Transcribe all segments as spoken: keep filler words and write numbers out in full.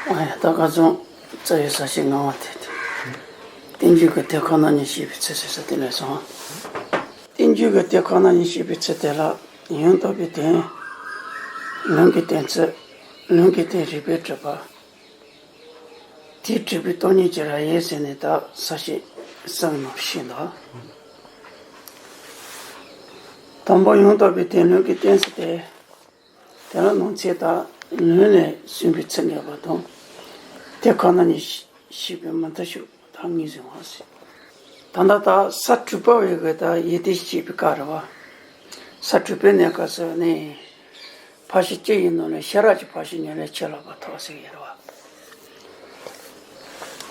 ཨ་ཡ། ད་ག་ཚོད་རྩ་བའི་ས་ཞིག་ངང་བ་དེ་དེ། རྟེན་འབྱུང་གི་དེ་ཁོ་ན་ཉིད་ཤེས་པའི་ཚུལ་ཟེར་ས་དེ་ལས་སོང་། རྟེན་འབྱུང་གི་དེ་ཁོ་ན་ཉིད་ཤེས་པའི་ཚུལ་དེ་ལ་ཡང་དག་པའི་དོན། ལུང་གི་བསྟན་ཚུལ། ལུང་གི་དོན་རིགས་པས་གྲུབ་པ། དེས་གྲུབ་པའི་སྟོང་ཉིད་ཀྱི་ར་ཡིག་ཟེར་ནས་ད་ས་ཞིག་གསུམ་ནང་ཤེས་འདུག། དང་པོ་ཡང་དག་པའི་དོན་ལུང་གི་བསྟན་ཚུལ་དེ། དེ་ལ་ནང་ཚན་དག་ལུང་ལས་གསུངས་པའི་ཚུལ་ངེས་པ་དང་། དེ་ཁོ་ན་ཉིད་ཤེས་པའི་མུ་མཐའ་ཞུགས་ད་ངེས་བཟུང་བ་ཟེར། ད་ལྟ་ད་ས་དྲུག་པ་བའི་གི་ད་ཡིད་བརྟན་བྱེད་པའི་སྐབས་རེད་བ། ས་དྲུག་པའི་གནས་སྐབས་སུ་ནི། ཕར་ཕྱིན་བཅུ་ཡི་ནང་ནས་ཤེས་རབ་ཀྱི་ཕར་ཕྱིན་ཉམས་ལེན་ཆེས་ལྷག་པ་ཐོབ་ཟེར་གྱི་རེད་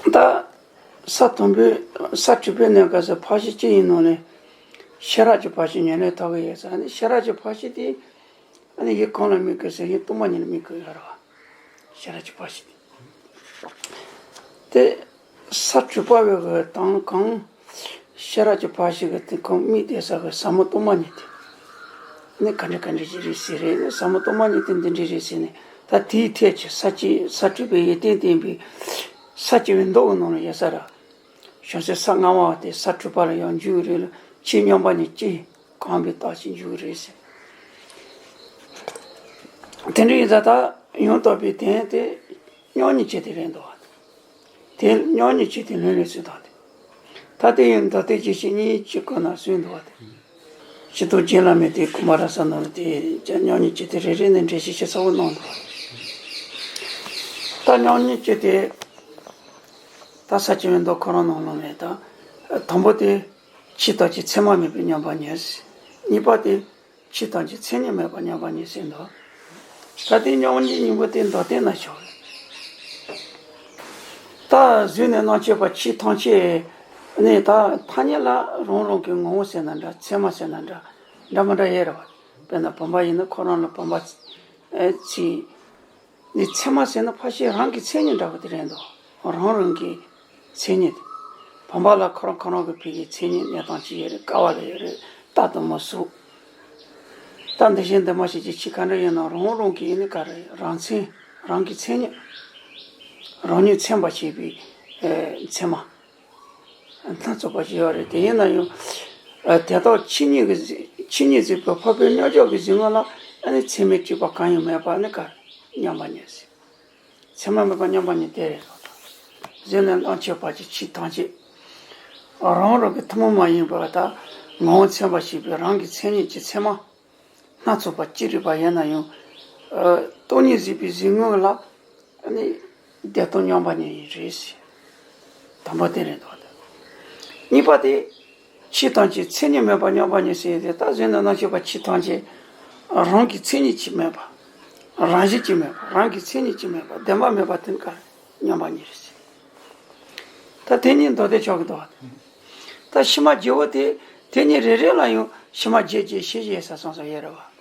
བ། ད་ས་དང་པོའི་ས་དྲུག་པའི་གནས་སྐབས་སུ་ཕར་ཕྱིན་བཅུ་ཡི་ནང་ནས་ཤེས་རབ་ཀྱི་ཕར་ཕྱིན་ཉམས་ལེན་ཐོབ་ཀྱི་ཡོད་ཙང་ནི་ཤེས་རབ་ཀྱི་ཕར་ཕྱིན་དེ། ཨ་ནི་ཡིད་གང་ལ་དམིགས་དགོས་ཟེར་ཡིད་གཏོང་མ་ཉིད་ལ་དམིགས་དགོས་ཡོད་རེད་བ། ཤེས་རབ་ཀྱི་ཕར་ཕྱིན་དེ། ས་དྲུག་པ་བའི་གི་དང་གང་། ཤེས་རབ་ཀྱི་ཕར་ཕྱིན་གི་དེ་གང་དམིགས་བསྡད་ས་གི་ཟབ་མོ་གཏོང་མ་ཉིད་དེ། ཨ་ནི་ག་འདྲ་ག་འདྲ་ཅིག་རེད་ཟེར་རེད་ནི་ཟབ་མོ་གཏོང་མ་ཉིད་དེ་འདི་འདྲ་རེད་ཟེར་ནས་ད་དེའི་ཐད་ཀྱི་ས་བཅུ་ས་དྲུག་པའི་ཡིད་བརྟན་བསྟན་པའི་ས་བཅུ་པའི་མདོ་གི་ནང་ལ་ཡོད་ས་ར། བྱང་སེམས་ས་ལྔ་པ་དེ་ས་དྲུག་པ་ལ་ཡང་འཇུག་རེད་ལ་ཆོས་མཉམ་པ་ཉིད་ཀྱིས་གང་བའི་རྟགས་ཀྱིས་འཇུག་རེད་ཟེར། དེ་འདྲ་ཡིན་ཙང་ད་ཡང་དག་པའི་དོན་དེ་མཉམ་ཉིད་ཀྱི་དེ་རེད་འདུག་བ། དེ་མཉམ་ཉིད་ཀྱི་དེ་ལུང་ལས་གསུངས་དང་དེ། ད་དེ་ཡང་མདོ་སྡེ་རྒྱས་བཤད་གཉིས་ཀྱི་སྐོར་ན་གསུངས་འདུག་བ་དེ། སྤྱིར་བཏང་རྗེ་བླ་མའི་དེ་ཀུ་མ་ར་ས་ནང་ལ་དེ་མཉམ་ཉིད་ཀྱི་དེ་རེ་རེ་ནས་འགྲེལ་བཤད་ཞིབ་ཚགས་པོ་གནང་འདུག་བ། ད་མཉམ་ཉིད་ཀྱི་དེ། ད་ས་བཅུ་པའི་མདོ་ཁོ་རང་ནང་ལ་མེད་ད། དང་པོ་དེ། ཆོས་ཐམས་ཅད་མཚན་མ་མེད་པའི་མཉམ་པ་ཉིད། གཉིས་པ་དེ། ཆོས་ཐམས་ཅད་མཚན་ཉིད་མེད་པ་མཉམ་པ་ཉིད་ཟེར་འདུག་ད་དེ་མཉམ་ཉིད་གཉིས་པོ་དེ་མདོ་སྡེ་ན་ཆོག་རེད། ད་གཟུགས་ནས་རྣམ་མཁྱེན་པ་ཆོས་ཐམས་ཅད་ནི་ད་ཐ་སྙད་ལ་རང་རང་གི་ངོ་བོ་ཟེར་ན་འདྲ་མཚན་མ་ཟེར་ན་འདྲ་འདྲ་མི་འདྲ་ཡོད་རེད་བ། དཔེར་ན་བུམ་པ་ཡིན་ན་ཁོ་རང་ལ་བུམ་པ་ཚིག་ནི་མཚན་མ་ཟེར་ན་ཕལ་ཆེར་རང་གི་མཚན་ཉིད་འདྲ་བོ་དེ་རེད་འདུག་རང་རང་གི་མཚན་ཉིད་དེ། བུམ་པ་ལ་ཁོ་རང་ཁོ་རང་གི་ཕ་གི་མཚན་ཉིད་གནས་སྟངས་ཅིག་ཡོད་རེད། ཀ་བ་ལ་ཡོད་རེད། རྟ་དང་མི་སོགས། རྟ་འདི་བཞིན་འདི་མ་ཞིག་གི་ཆོས་ག་འདྲ་ཡིན་ན་རང་རང་གི་ཡིན་ནི་ག་རེ་རང་མཚན་རང་གི་མཚན་ཉིད། རང་ཉིད་མཚན་པར་བྱེད་པའི་མཚན་མ། སྣ་ཚོགས་པ་ཞིག་ཡོད་རེད། དེ་ཡིན་ན་ཡང་། དེ་དག་ཆོས་ཉིད་ཀྱི་ཆོས་ཉིད་ཟེར་བའི་འཕགས་པའི་མཉམ་གཞག་གི་གཟུགས་ངོ་ལ་ཨ་ནི་མཚན་མེད་གཅིག་པ་གང་ཡང་མེད་པ་ནི་ག་མཉམ་པ་ཉིད་ཟེར། མཚན་མ་མེད་པ་མཉམ་པ་ཉིད་དེ་རེད་ལ། གཟུགས་ནས་རྣམ་མཁྱེན་པ་ཀྱི་ཆོས་ཐམས་ཅད། རང་རང་གི་ཐུན་མོང་མ་ཡིན་པ་དག་ངོ་བོ་མཚན་པར་བྱེད་པའི་རང་གི་མཚན་ཉིད་ཀྱི་མཚན་མ། སྣ་ཚོགས་པ་ཅི་རིགས་པ་ཡིན་ན་ཡང་། སྟོང་ཉིད་གཟིགས་པའི་གཟུགས་ངོ་ལ་ནི་བདེ་སྟོང་མཉམ་པ་ཉིད་ཡིན་རེད་ཟེར། དང་པོ་དེ་རེད་འདུག་སྟེ། གཉིས་པ་དེ། ཆོས་ཐམས་ཅད་མཚན་ཉིད་མེད་པ་མཉམ་པ་ཉིད་ཟེར་ཏེ་ད་གཟུགས་ནས་རྣམ་མཁྱེན་པ་ཆོས་ཐམས་ཅད་རང་གི་མཚན་ཉིད་ཀྱིས་མེད་པ། རང་བཞིན་གྱིས་མེད་པ་རང་གི་མཚན་ཉིད་ཀྱིས་མེད་པ་བདེན་པ་མེད་པ་དེ་ནི་ག་རེ་མཉམ་པ་ཉིད་རེད་ཟེར། ད་དེ་གཉིས་མདོ་སྡེ་ཆོག་གི་འདུག་བ། ད་ཕྱི་མ་བརྒྱད་པོ་དེ་དེ་གཉིས་རེ་རེ་ལ་ཡང་ཕྱི་མ་བརྒྱད་ཅེས་ཤེས་བྱེད་ས་སོང་སོང་ཡོད་རེད་བ།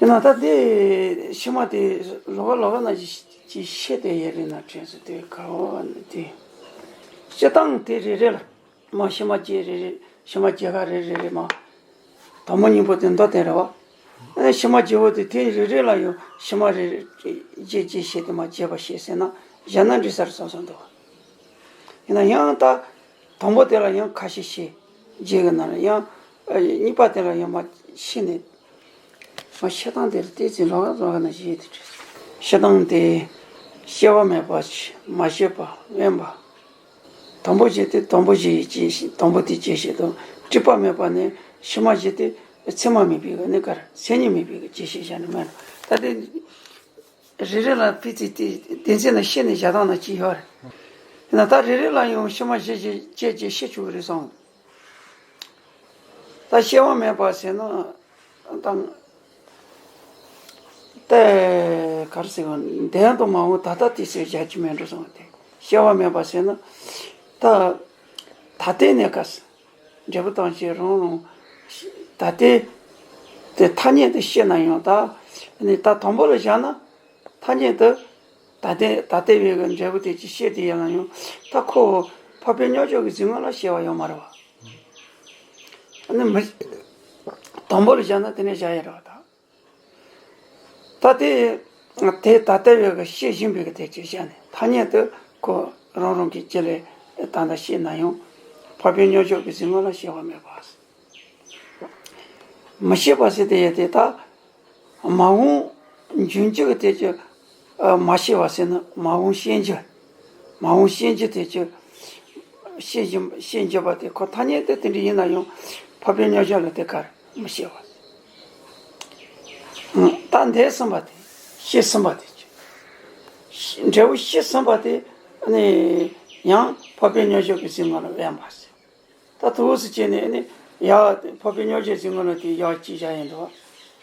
ཡིན་ན་ད་དེ་ཕྱི་མ་དེ་ལོག་ལོག་ན་ཅིག་ཤེས་དེ་ཡོད་རེད་ན་དྲན་སོང་དེ་ག་བ་ནི་དེ། སྤྱིར་བཏང་དེ་རེ་རེ་ལ་མ་ཕྱི་མ་བརྒྱད་རེ་རེ་ཕྱི་མ་བརྒྱད་ཀ་རེ་རེ་རེ་མ། དང་པོ་གཉིས་པོ་དེ་མདོ་དེ་རེད་བ། ཨ་ནི་ཕྱི་མ་བརྒྱད་པོ་དེ་དེ་རེ་རེ་ལ་ཡང་ཕྱི་མ་རེ་རེ་བརྒྱད་ཅེས་ཤེས་དེ་མ་བརྒྱད་པ་ཤེས་ཟེར་ན་གཞན་ན་འདྲི་སར་སོང་སོང་འདུག་ཡིན་ན་ཡང་ད་དང་པོ་དེ་ལ་ཡང་ཁ་ཤས་ཤེས་བརྒྱད་ཀྱི་ནང་ལ་ཡང་གཉིས་པ་དེ་ལ་ཡང་མ་ཤེས་ནས། མ་བཤད་སྟངས་དེར་བལྟས་ཚེ་ལོག་ལོག་ན་ཞེས་དེ་བཤད་སྟངས་དེ། སྐྱེ་བ་མེད་པ་མ་སྐྱེས་པ་དབེན་པ། དང་པོ་བཞི་དེ་དང་པོ་བཞི་ཡི་སྐྱེད་བྱེད་དང་པོ་དེ་སྐྱེད་བྱེད་དང་སྒྲིབ་པ་མེད་པ་ནི་ཕྱི་མ་བཞི་དེ་མཚན་མ་མེད་པའི་གི་ནི་གར་མཚན་ཉིད་མེད་པའི་གི་སྐྱེད་བྱེད་བྱ་ནི་མེད་ལ། ད་དེ་རེ་རེ་ལ་ཕི་ཚི་དེ་དེ་ཚེ་ན་ཤེས་ནས་བཞག་སྟངས་ན་ཅི་ཡོད་རེད། ཡིན་ན་ད་རེ་རེ་ལ་ཡང་ཕྱི་མ་བཞི་བཞི་སྐྱེད་བྱེད་ཤེས་ཆོག་གི་རེད་སོང་། ད་སྐྱེ་བ་མེད་པ་ཟེར་ན། དང་། ཏེ་གར་ཟེར་བ་འདས་དང་མ་འོངས་ད་ལྟ་དུས་སུ་བཞག་གི་མེད་འགྲོ་སོང་སྟེ་སྐྱེ་བ་མེད་པ་ཟེར་ན། ད་ད་ལྟའི་གནས་སྐབས་སུ་འབྲས་བུ་ཐམས་ཅད་རང་རང་ད་ལྟའི་དེ་ཐ་སྙད་དུ་བཤད་ན་ཡང་ད་ནི་ད་དང་པོ་ལ་བཞག་ན་ཐ་སྙད་དུ་ད་ལྟའི་ད་ལྟའི་བའི་གི་འབྲས་བུ་དེ་ཅི་བཤད་དེ་ཡིན་ན་ཡང་ད་ཁོ་འཕགས་པའི་མཉམ་གཞག་གི་གཟུགས་ངོ་ལ་སྐྱེ་བ་ཡོད་མ་རེད་བ། ཨ་ནི་མི། དང་པོ་ལ་བཞག་ན་དེ་ནས་བཞག་ཡ་རེད་བ་ད། ད་དེ། དེ་ད་ལྟ་བའི་གི་ཤེས་བཞིན་པའི་གི་དེ་ཅིག་བཤད་ནས་ཐ་སྙད་དུ་ཁོ་རང་རང་གི་རྒྱུད་ལས་ད་ལྟ་བཤད་ན་ཡང་འཕགས་པའི་མཉམ་གཞག་གི་གཟིགས་ངོ་ལ་སྐྱེ་བ་མེད་པ། མི་ཤེས་པ་ཟེར་དེ་ཡོད་དེ་ད། མ་འོངས་འབྱུང་འགྱུར་གྱི་དེ་ཅི། ཨ། མ་ཤེས་པ་ཟེར་ན་མ་འོངས་ཤེས་འགྱུར། མ་འོངས་ཤེས་འགྱུར་དེ་ཅི། ཤེས་བཞིན་ཤེས་འགྱུར་པ་དེ་ཁོ་ཐ་སྙད་དུ་དེ་འདྲ་ཡིན་ན་ཡང་འཕགས་པའི་མཉམ་གཞག་ལ་དེ་གར་མི་ཤེས་པ། ཨང་། ད་འདས་ཟིན་པ་དེ། ཤེས་ཟིན་པ་དེ་ཅི། འབྲས་བུ་ཤེས་ཟིན་པ་དེ་ནི་ཡང་འཕགས་པའི་མཉམ་གཞག་གི་གཟིགས་ངོ་ལ་དབེན་པ་ཟེར། ད་དུས་སུ་བྱས་ནས་ནི་ཡ་འཕགས་པའི་མཉམ་གཞག་གཟིགས་ངོ་ལ་དེ་ཡག་ཅིག་བཞག་ཡིན་འདུག་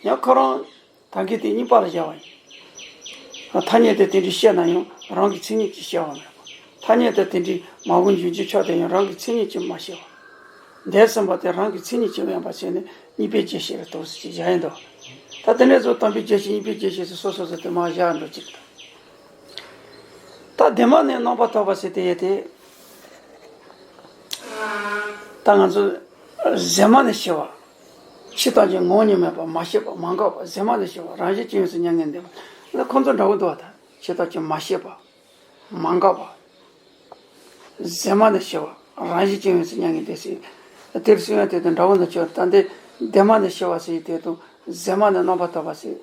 ཡང་ཁོ་རང་ད་གིན་དེ་གཉིས་པ་ལ་བཞག་པ་ཡིན། ཐ་སྙད་དེ་དེ་འདྲའི་བཤད་ན་ཡང་རང་གི་མཚན་ཉིད་ཀྱིས་བཤད་པ་མེད་པ། ཐ་སྙད་དེ་དེ་འདྲའི་མ་འོངས་འབྱུང་འགྱུར་ཆགས་དེ་ཡང་རང་གི་མཚན་ཉིད་ཀྱིས་མ་བཤད་པ། འདས་ཟིན་པ་དེ་རང་གི་མཚན་ཉིད་ཀྱིས་དབེན་པ་བྱས་ནས་གཉིས་པའི་རྒྱས་བཤད་ལ་དུས་སུ་ཅིག་བཞག་ཡིན་འདུག་ད་དེ་ནས་བཟུང་དང་པོའི་རྒྱས་བཤད་གཉིས་པའི་རྒྱས་བཤད་ཟེར་སོ་སོ་སོ་དེ་མར་བཞག་འགྲོ་གི་རེད། ད་བདེན་པ་ནས་རྣམ་པར་ཐར་པ་ཟེར་དེ་ཡོད་དེ། ད་ང་ཚོ་གཟེ་མ་ནས་ཤེས་པ། ཕྱི་ལྟ་ཅན་ངོ་བོ་ཉིད་མེད་པ། མ་སྐྱེས་པ། མ་འགགས་པ། གཟེ་མ་ནས་ཤེས་པ། རང་བཞིན་ཅན་ཡོད་ཚུལ་མྱ་ངན་འདས་པ། ད་ཁོ་ཚོ་འདྲ་བོ་འདུག་བ། ད་ཕྱི་ལྟ་ཅན་མ་སྐྱེས་པ། མ་འགགས་པ། གཟེ་མ་ནས་ཤེས་པ། རང་བཞིན་ཅན་ཡོད་ཚུལ་མྱ་ངན་འདས་ཟེར། དེར་སོང་ཡང་དེ་དང་འདྲ་བོ་ནི་ཆོས་ད་འདི་བདེན་པ་ནས་ཤེས་པ་ཟེར་དེ་དང་གཟེ་མ་ནས་རྣམ་པར་ཐར་པ་ཟེར།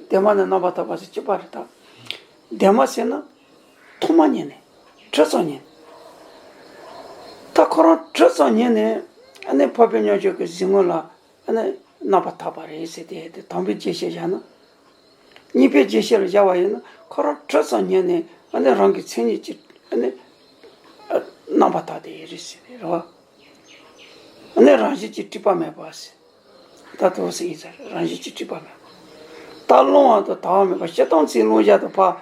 བདེན་པ་ནས་རྣམ་པར་ཐར་པ་ཟེར་གཅིག་པ་རེད་ད། བདེན་པ་ཟེར་ན་ཐོག་མ་ཉིད་ནས་དྲི་ཙམ་ཉིད་ནས། ད་ཁོ་རང་དྲི་ཙམ་ཉིད་ནས་ཨ་ནི་འཕགས་པའི་མཉམ་གཞག་གི་གཟིགས་ངོ་ལ་ཨ་ནི་རྣམ་པར་ཐར་པ་རེད་ཟེར་དེ་དེ་དང་པོའི་རྒྱས་བཤད་བཞག་ན། གཉིས་པའི་རྒྱས་བཤད་ལ་བཞག་པ་ཡིན་ན་ཁོ་རང་དྲི་ཙམ་ཉིད་ནས་ཨ་ནི་རང་གི་མཚན་ཉིད་ཀྱིས་ཨ་ནི་རྣམ་པར་ཐར་དེ་རེད་ཟེར་དེ་རེད་བ། ཨ་ནི་རང་བཞིན་གྱིས་སྒྲིབ་པ་མེད་པ་ཟེར། ད་དུ་ཟེར་ཡིན་ཟེར། རང་བཞིན་གྱིས་སྒྲིབ་པ་མེད་པ། ད་སློང་བ་དང་དག་པ་མེད་པ། སྤྱིར་བཏང་ཚིག་སློང་བྱ་དང་ཕར་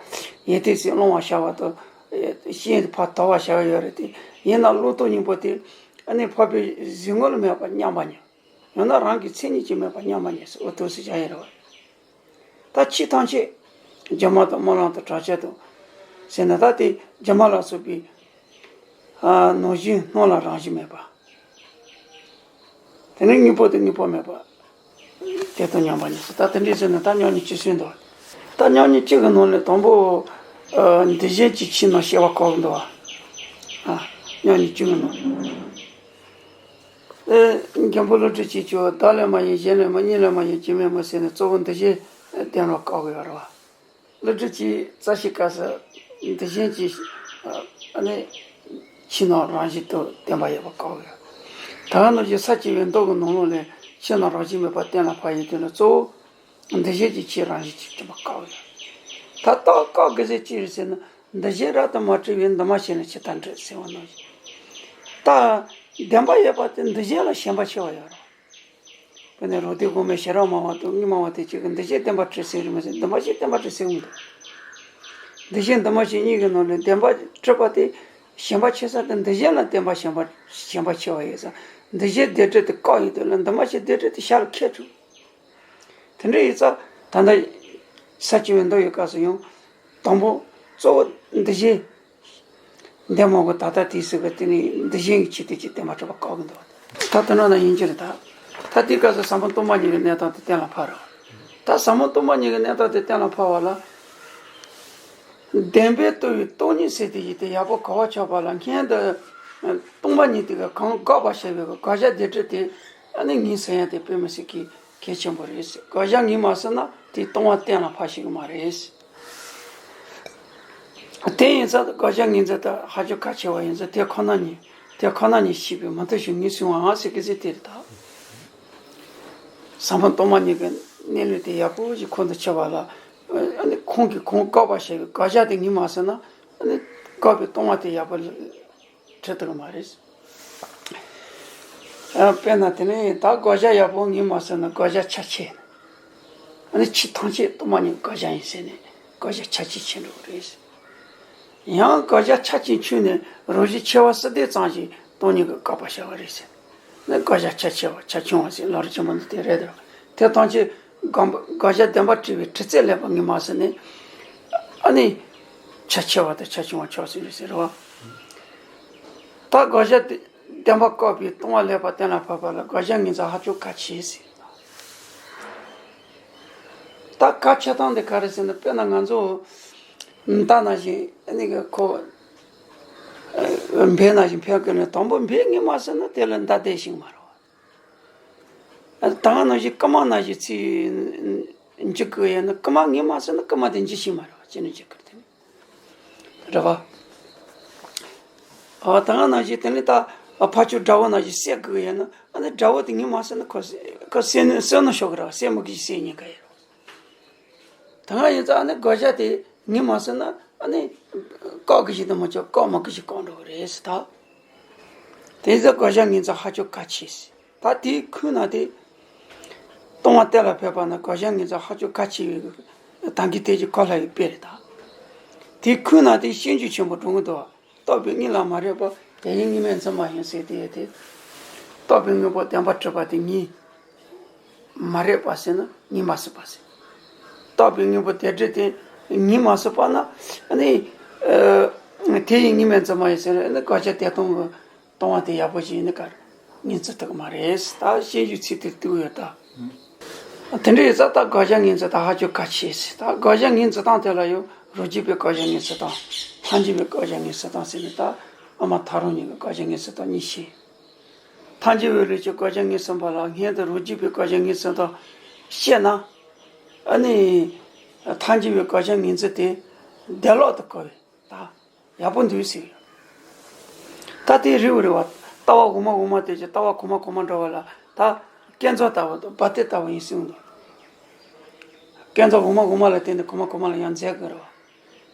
ཡེ་ཏིག་ཚིག་སློང་བ་བྱ་བ་དང་། ཤེས་ཕར་དག་པ་བྱ་བ་ཡོད་རེད་དེ། ཡིན་ན་བློ་ལྡོག་གཉིས་པོ་དེ་ཨ་ནི་འཕགས་པའི་གཟིགས་ངོ་ལ་མེད་པ་མཉམ་པ་ཉིད། ཡང་ན་རང་གི་མཚན་ཉིད་ཀྱིས་མེད་པ་མཉམ་པ་ཉིད་ཟེར། འོ་དུ་ཟེར་བྱ་ཡིན་རེད་བ། ད་ཕྱི་ཐམས་ཅད་སྒྱུ་མ་དང་རྨི་ལམ་དང་བྲག་ཅ་དང་ཟེར་ན་ད་དེ་སྒྱུ་མ་ལ་སོགས་པའི་ནང་བཞིན་སྣང་ལ་རང་བཞིན་མེད་པ། དེ་ནས་དངོས་པོ་དེ་དངོས་པོ་མེད་པ། དེ་དང་མཉམ་པ་ཉིད་ཟེར། ད་དེ་འདྲའི་ཟེར་ན་ད་མཉམ་ཉིད་ཅི་ཟེར་འདུག་ད་མཉམ་ཉིད་གཅིག་གི་ནང་ནས་དང་པོ་འདི་གཞན་གྱི་ཕྱིར་སྣང་སྐྱེ་བ་བཀག་འདུག་བ། མཉམ་ཉིད་གཅིག་གི་ནང་ནས། ཨེ། མགོན་པོ་ཀླུ་སྒྲུབ་ཀྱིས་ཀྱང་བདག་ལས་མ་གཡེང་གཞན་ལས་མིན། གཉིས་ལས་མ་གཡེང་གཅིག་མེད་མིན་ཟེར་ནས་གཙོ་བོ་འདི་བཞིན་བསྟན་རོགས་བཀག་གི་ཡོད་རེད་བ། ཀླུ་སྒྲུབ་ཀྱིས་རྩ་ཤེའི་སྐབས་སུ་འདི་བཞིན་གྱི་ཨ་ནི་ཕྱི་ནང་རང་བཞིན་དུ་བསྟན་པ་ཡོད་པ་བཀག་གི་ཡོད། ད་ག་ནང་བཞིན་ས་བཅུ་པའི་མདོ་གི་ནང་ལོགས་ལས་ཕྱི་ནང་རང་བཞིན་མེད་པ་གཏན་ལ་ཕབ་ཡོད་དུས་ན་གཙོ་བོ་འདི་བཞིན་གྱི་ཕྱིར་རང་བཞིན་གྱིས་སྒྲིབ་པ་བཀག་ཡོད། ད་རྟགས་བཀག་དགོས་ཟེར་ཅི་རེད་ཟེར་ན། འདི་བཞིན་རབ་ཏུ་མ་གྲུབ་པས། འདུས་མ་བྱས་ནས་ཇི་ལྟར་འགྲུབ་ཟེར་བ་ནང་བཞིན། ད་བདེན་པ་ཡོད་པ་དེ་འདི་བཞིན་ལ་ཞེན་པ་ཆེ་བ་ཡོད་རེད། དཔེར་ན་རོ་ཏི་གོང་མའི་ཞེ་རབ་སྨྲ་བ་དང་དངོས་སྨྲ་བ་དེ་གཅིག་གིས་འདི་བཞིན་བདེན་པར་གྲུབ་ཟེར་གི་མ་ཟད་འདུས་མ་བྱས་བདེན་པར་གྲུབ་ཟེར་གི་མི་འདུག་འདི་བཞིན་འདུས་མ་བྱས་གཉིས་ཀྱི་ནང་ནས་བདེན་པར་གྲུབ་པ་དེ་ཞེན་པ་ཆེ་ས་དེ་འདི་བཞིན་ལ་བདེན་པ་ཞེན་པ་ཞེན་པ་ཆེ་བ་ཡོད་ཙང་འདི་བཞིན་བདེན་གྲུབ་དེ་བཀག་ཡོད་དུས་ལ་འདུས་མ་བྱས་བདེན་གྲུབ་དེ་ཞར་ལ་ཁས་འཁྲུག་དེ་འདྲ་ཡིན་ཙང་ད་ལྟ་ས་བཅུ་པའི་མདོ་ཡི་སྐབས་སུ་ཡང་དང་པོ་གཙོ་བོ་འདི་བཞིན་འདས་མ་གོ་ད་ལྟ་དུས་སུ་གི་དེ་ནི་འདི་བཞིན་གྱི་ཆོས་དེ་ཅིག་བདེན་པར་གྲུབ་པ་བཀག་གི་འདུག་ད་དེ་འདྲ་ན་ཡིན་གྱི་རེད་ད། ད་དེའི་སྐབས་སུ་ཟབ་མོ་སྟོང་པ་ཉིད་ཀྱི་གནས་སྟངས་དེ་གཏན་ལ་ཕབ་རོགས། ད་ཟབ་མོ་སྟོང་པ་ཉིད་ཀྱི་གནས་སྟངས་དེ་གཏན་ལ་ཕབ་པ་ལ། བདེན་པས་རྟོགས་པའི་སྟོང་ཉིད་ཟེར་དེ་ཡིན་ཏེ་ཡག་པོ་གོ་བ་ཆོད་པ་ལ་སྔོན་དུ་སྟོང་པ་ཉིད་དེ་ག་གང་དགག་པར་བྱ་བའི་དགག་བྱ་བདེན་གྲུབ་དེ་ཨ་ནི་ངེས་ཟེར་ཡ་དེ་དཔེ་མི་སྲིད་ཀྱི་གལ་ཆེན་པོ་རེད། དགག་བྱ་ངེས་མ་ཟིན་ན་དེའི་སྟོང་པ་གཏན་ལ་ཕབ་ཤེས་ཀྱི་མ་རེད། དེ་ཡིན་ཙང་དགག་བྱ་ངེས་འཛིན་དེ་ཧ་ཅང་གལ་ཆེ་བ་ཡིན་ཙང་དེ་ཁོ་ན་ཉིད་དེ་ཁོ་ན་ཉིད་ཤེས་པའི་མུ་མཐུད་ཞིག་ངེས་སོང་བའང་ཟེར་གི་ཟེར་དེ་རེད་ད། ཟབ་མོ་སྟོང་པ་ཉིད་ཀྱི་གནས་ལུགས་དེ་ཡག་པོ་ཞིག་ཁོང་དུ་ཆུད་པ་ལ། ཨ་ནི་ཁོང་གིས་གང་དགག་པར་བྱ་བའི་དགག་བྱ་དེ་ངེས་མ་ཟིན་ན་ཨ་ནི་དགག་པའི་སྟོང་པ་དེ་ཡག་པོ་འཁྲིད་ཐུབ་ཀྱི་མ་རེད། ཨ། དཔེར་ན་དེ་ནས་ད་དགག་བྱ་ཡག་པོ་ངེས་མ་ཟིན་ན་དགག་བྱ་ཁྱད་ཆོས། ཨ་ནི་ཆོས་ཐམས་ཅད་སྟོང་པ་ཉིད་དགག་བྱ་ཡིན་ཟེར་ནས་དགག་བྱ་ཁྱད་ཆོས་ཆེ་འགྲོ་གི་རེད། ཡང་དགག་བྱ་ཁྱད་ཆོས་ཆུད་ནས་རང་བཞིན་ཆེ་བ་སུ་དེ་ཙམ་ཞིག་སྟོང་ཉིད་ཀྱི་དགག་པ་བྱ་བ་རེད་ཟེར། ནི་དགག་བྱ་ཁྱད་ཆེ་བ་ཁྱད་ཆུང་བ་ཟེར་ལམ་རིམ་ཆེན་པོ་འདི་དེ་རེད་དོ། དེ་ཐམས་ཅད་དགག་དགག་བྱ་བདེན་པར་གྲུབ་པའི་དྲི་རྩད་ལེགས་པར་ངེས་མ་ཟིན་ནས། ཨ་ནི་ཁྱད་ཆེ་བ་དང་ཁྱད་ཆུང་བ་ཆགས་ཟིན་རེད་ཟེར་བ། ད་དགག་བྱ་བདེན་པ་བཀག་པའི་སྟོང་པ་ལེགས་པར་གཏན་ལ་ཕབ་པ་ལ་དགག་བྱ་ངེས་འཛིན་ཧ་ཅང་གལ་ཆེ་ཟེར། ད་གལ་ཆེ་སྟངས་དེ་ག་རེ་ཟེར་ན། དཔེར་ན་ང་ཚོ་མདའ་ནང་བཞིན་ཨ་ནི་གི་ཁོ་འབོད་ནང་བཞིན་འབོད་དགོས་ན། དང་པོ་འབོད་ངེས་མ་སོང་ན་དེ་ལ་མདའ་དེ་ཤེས་མ་རེད་བ། ད་ནང་བཞིན་རྐུ་མ་ནང་བཞིན་ཚིག་འཇུ་དགོས་ཡོད་ན། རྐུ་མ་ངེས་མ་སོང་ན་རྐུ་མ་དེ་འཇུ་ཤེས་མ་རེད་བ། ཅི་ནས་འཇུ་དགོས་དེ་ནི། རེད་བ། ཨ་ད་ནང་བཞིན་དེ་ནི་ད་ཕར་ཕྱོགས་དགྲ་བོ་ནང་བཞིན་བསད་དགོས་ཡོད་ན། ཨ་ནི་དགྲ་བོ་དེ་ངེས་མ་སོང་ན་ཁོ་བསད་ཁོ་བསད་ནི་བསད་ནི་ཤོག་གི་རེད་བ། བསད་མི་དགོས་ཤིག་བསད་ཉེན་ཁ་ཡོད་རེད་བ། ད་ང་ཡིན་ཙང་ཨ་ནི་དགོས་ཆ་དེ་ངེས་མ་སོང་ན། ཨ་ནི་བཀག་གི་ཞིག་དང་མ་ཆོག་བཀག་མ་གི་ཞིག་བཀག་འགྲོ་གི་རེད་ཟེར་ད། དེ་ཚོ་དགོས་ཆ་ངེས་ཚོ་ཧ་ཅང་གལ་ཆེ་ཟེར། ད་དེའི་ཁུངས་ན་དེ་ལྟུང་བ་གཏན་ལ་ཕབ་པ་ན་དགོས་ཆ་ངེས་ཚོ་ཧ་ཅང་གལ་ཆེ་བའི་ད་གིན་དེ་ཅིག་གོ་སླ་བའི་དཔེ་རེད་ད། དེའི་ཁུངས་ན་དེ་སྤྱོད་འཇུག་ཆེན་པོ་འགྲོ་གི་འདུག་བ། རྟོག་པའི་དངོས་ལ་མ་རེག་པ། དེ་ཡི་དངོས་མེད་འཛིན་མ་ཡིན་ཟེར་དེ་ཡོད་དེ། རྟོག་པའི་དངོས་པོ་བདེན་པར་གྲུབ་པ་དེ་ཉིད་མ་རེག་པ་ཟེར་ན་ཉིད་མ་སྲིད་པ་ཟེར། རྟོག་པའི་དངོས་པོ་དེ་འདྲ་དེ་ཉིད་མ་སྲིད་པ་ན་ནི། ཨ་དེ་ཡི་དངོས་མེད་འཛིན་མ་ཡིན་ཟེར་ན། དགོས་ཆ་དེ་ལྟུང་གི་ལྟུང་བ་དེ་ཡག་པོ་ཞིག་ཡིན་ན་ག་རེ་ངེས་འཛིན་ཐུབ་ཀྱི་མ་རེད། ད་ཤེས་རྒྱུ་ཚིག་དེ་བཏུས་ཡོད་ད། དེ་འདྲ་ཡིན་ཙང་ད་དགོས་ཆ་ངེས་འཛིན་ད་ཧ་ཅང་གལ་ཆེ་ཟེར། ད་དགོས་ཆ་ངེས་འཛིན་སྟངས་དེ་ལ་ཡང་རང་རྒྱུད་པའི་དགོས་ཆ་ངེས་འཛིན་སྟངས། ཐལ་འགྱུར་བའི་དགོས་ཆ་ངེས་འཛིན་སྟངས་ཟེར་ནས། ད་ཨ་མ་ཐག་རིང་གཉིས་ཀྱི་དགོས་ཆ་ངེས་འཛིན་སྟངས་གཉིས་བཤད། ཐལ་འགྱུར་བའི་ལུགས་ཀྱི་དགོས་ཆ་ངེས་འཛིན་པ་ལ་སྔོན་དུ་རང་རྒྱུད་པའི་དགོས་ཆ་ངེས་འཛིན་སྟངས་བཤད་ན། ཨ་ནི་ཐལ་འགྱུར་བའི་དགོས་ཆ་ངེས་འཛིན་དེ་བདེ་ལོག་ཏུ་གོ་བས་ད་ཡག་པོ་འདུག་ཟེར། ད་དེ་རེད་བ་རེད་བ། ལྟ་བ་གོང་མ་གོང་མ་དེ་ཅིག་ལྟ་བ་གོང་མ་གོང་མ་འདྲ་བ་ལ་ད་སྐས་འཛེག་ལྟ་བུ་དང་སྦ་ཏི་ལྟ་བུ་ཡིན་གསུངས་འདུག་སྐས་འཛེག་གོང་མ་གོང་མ་ལ་བརྟེན་ནས་གོང་མ་གོང་མ་ལ་ཡང་འཛེག་དགོས་རེད་བ།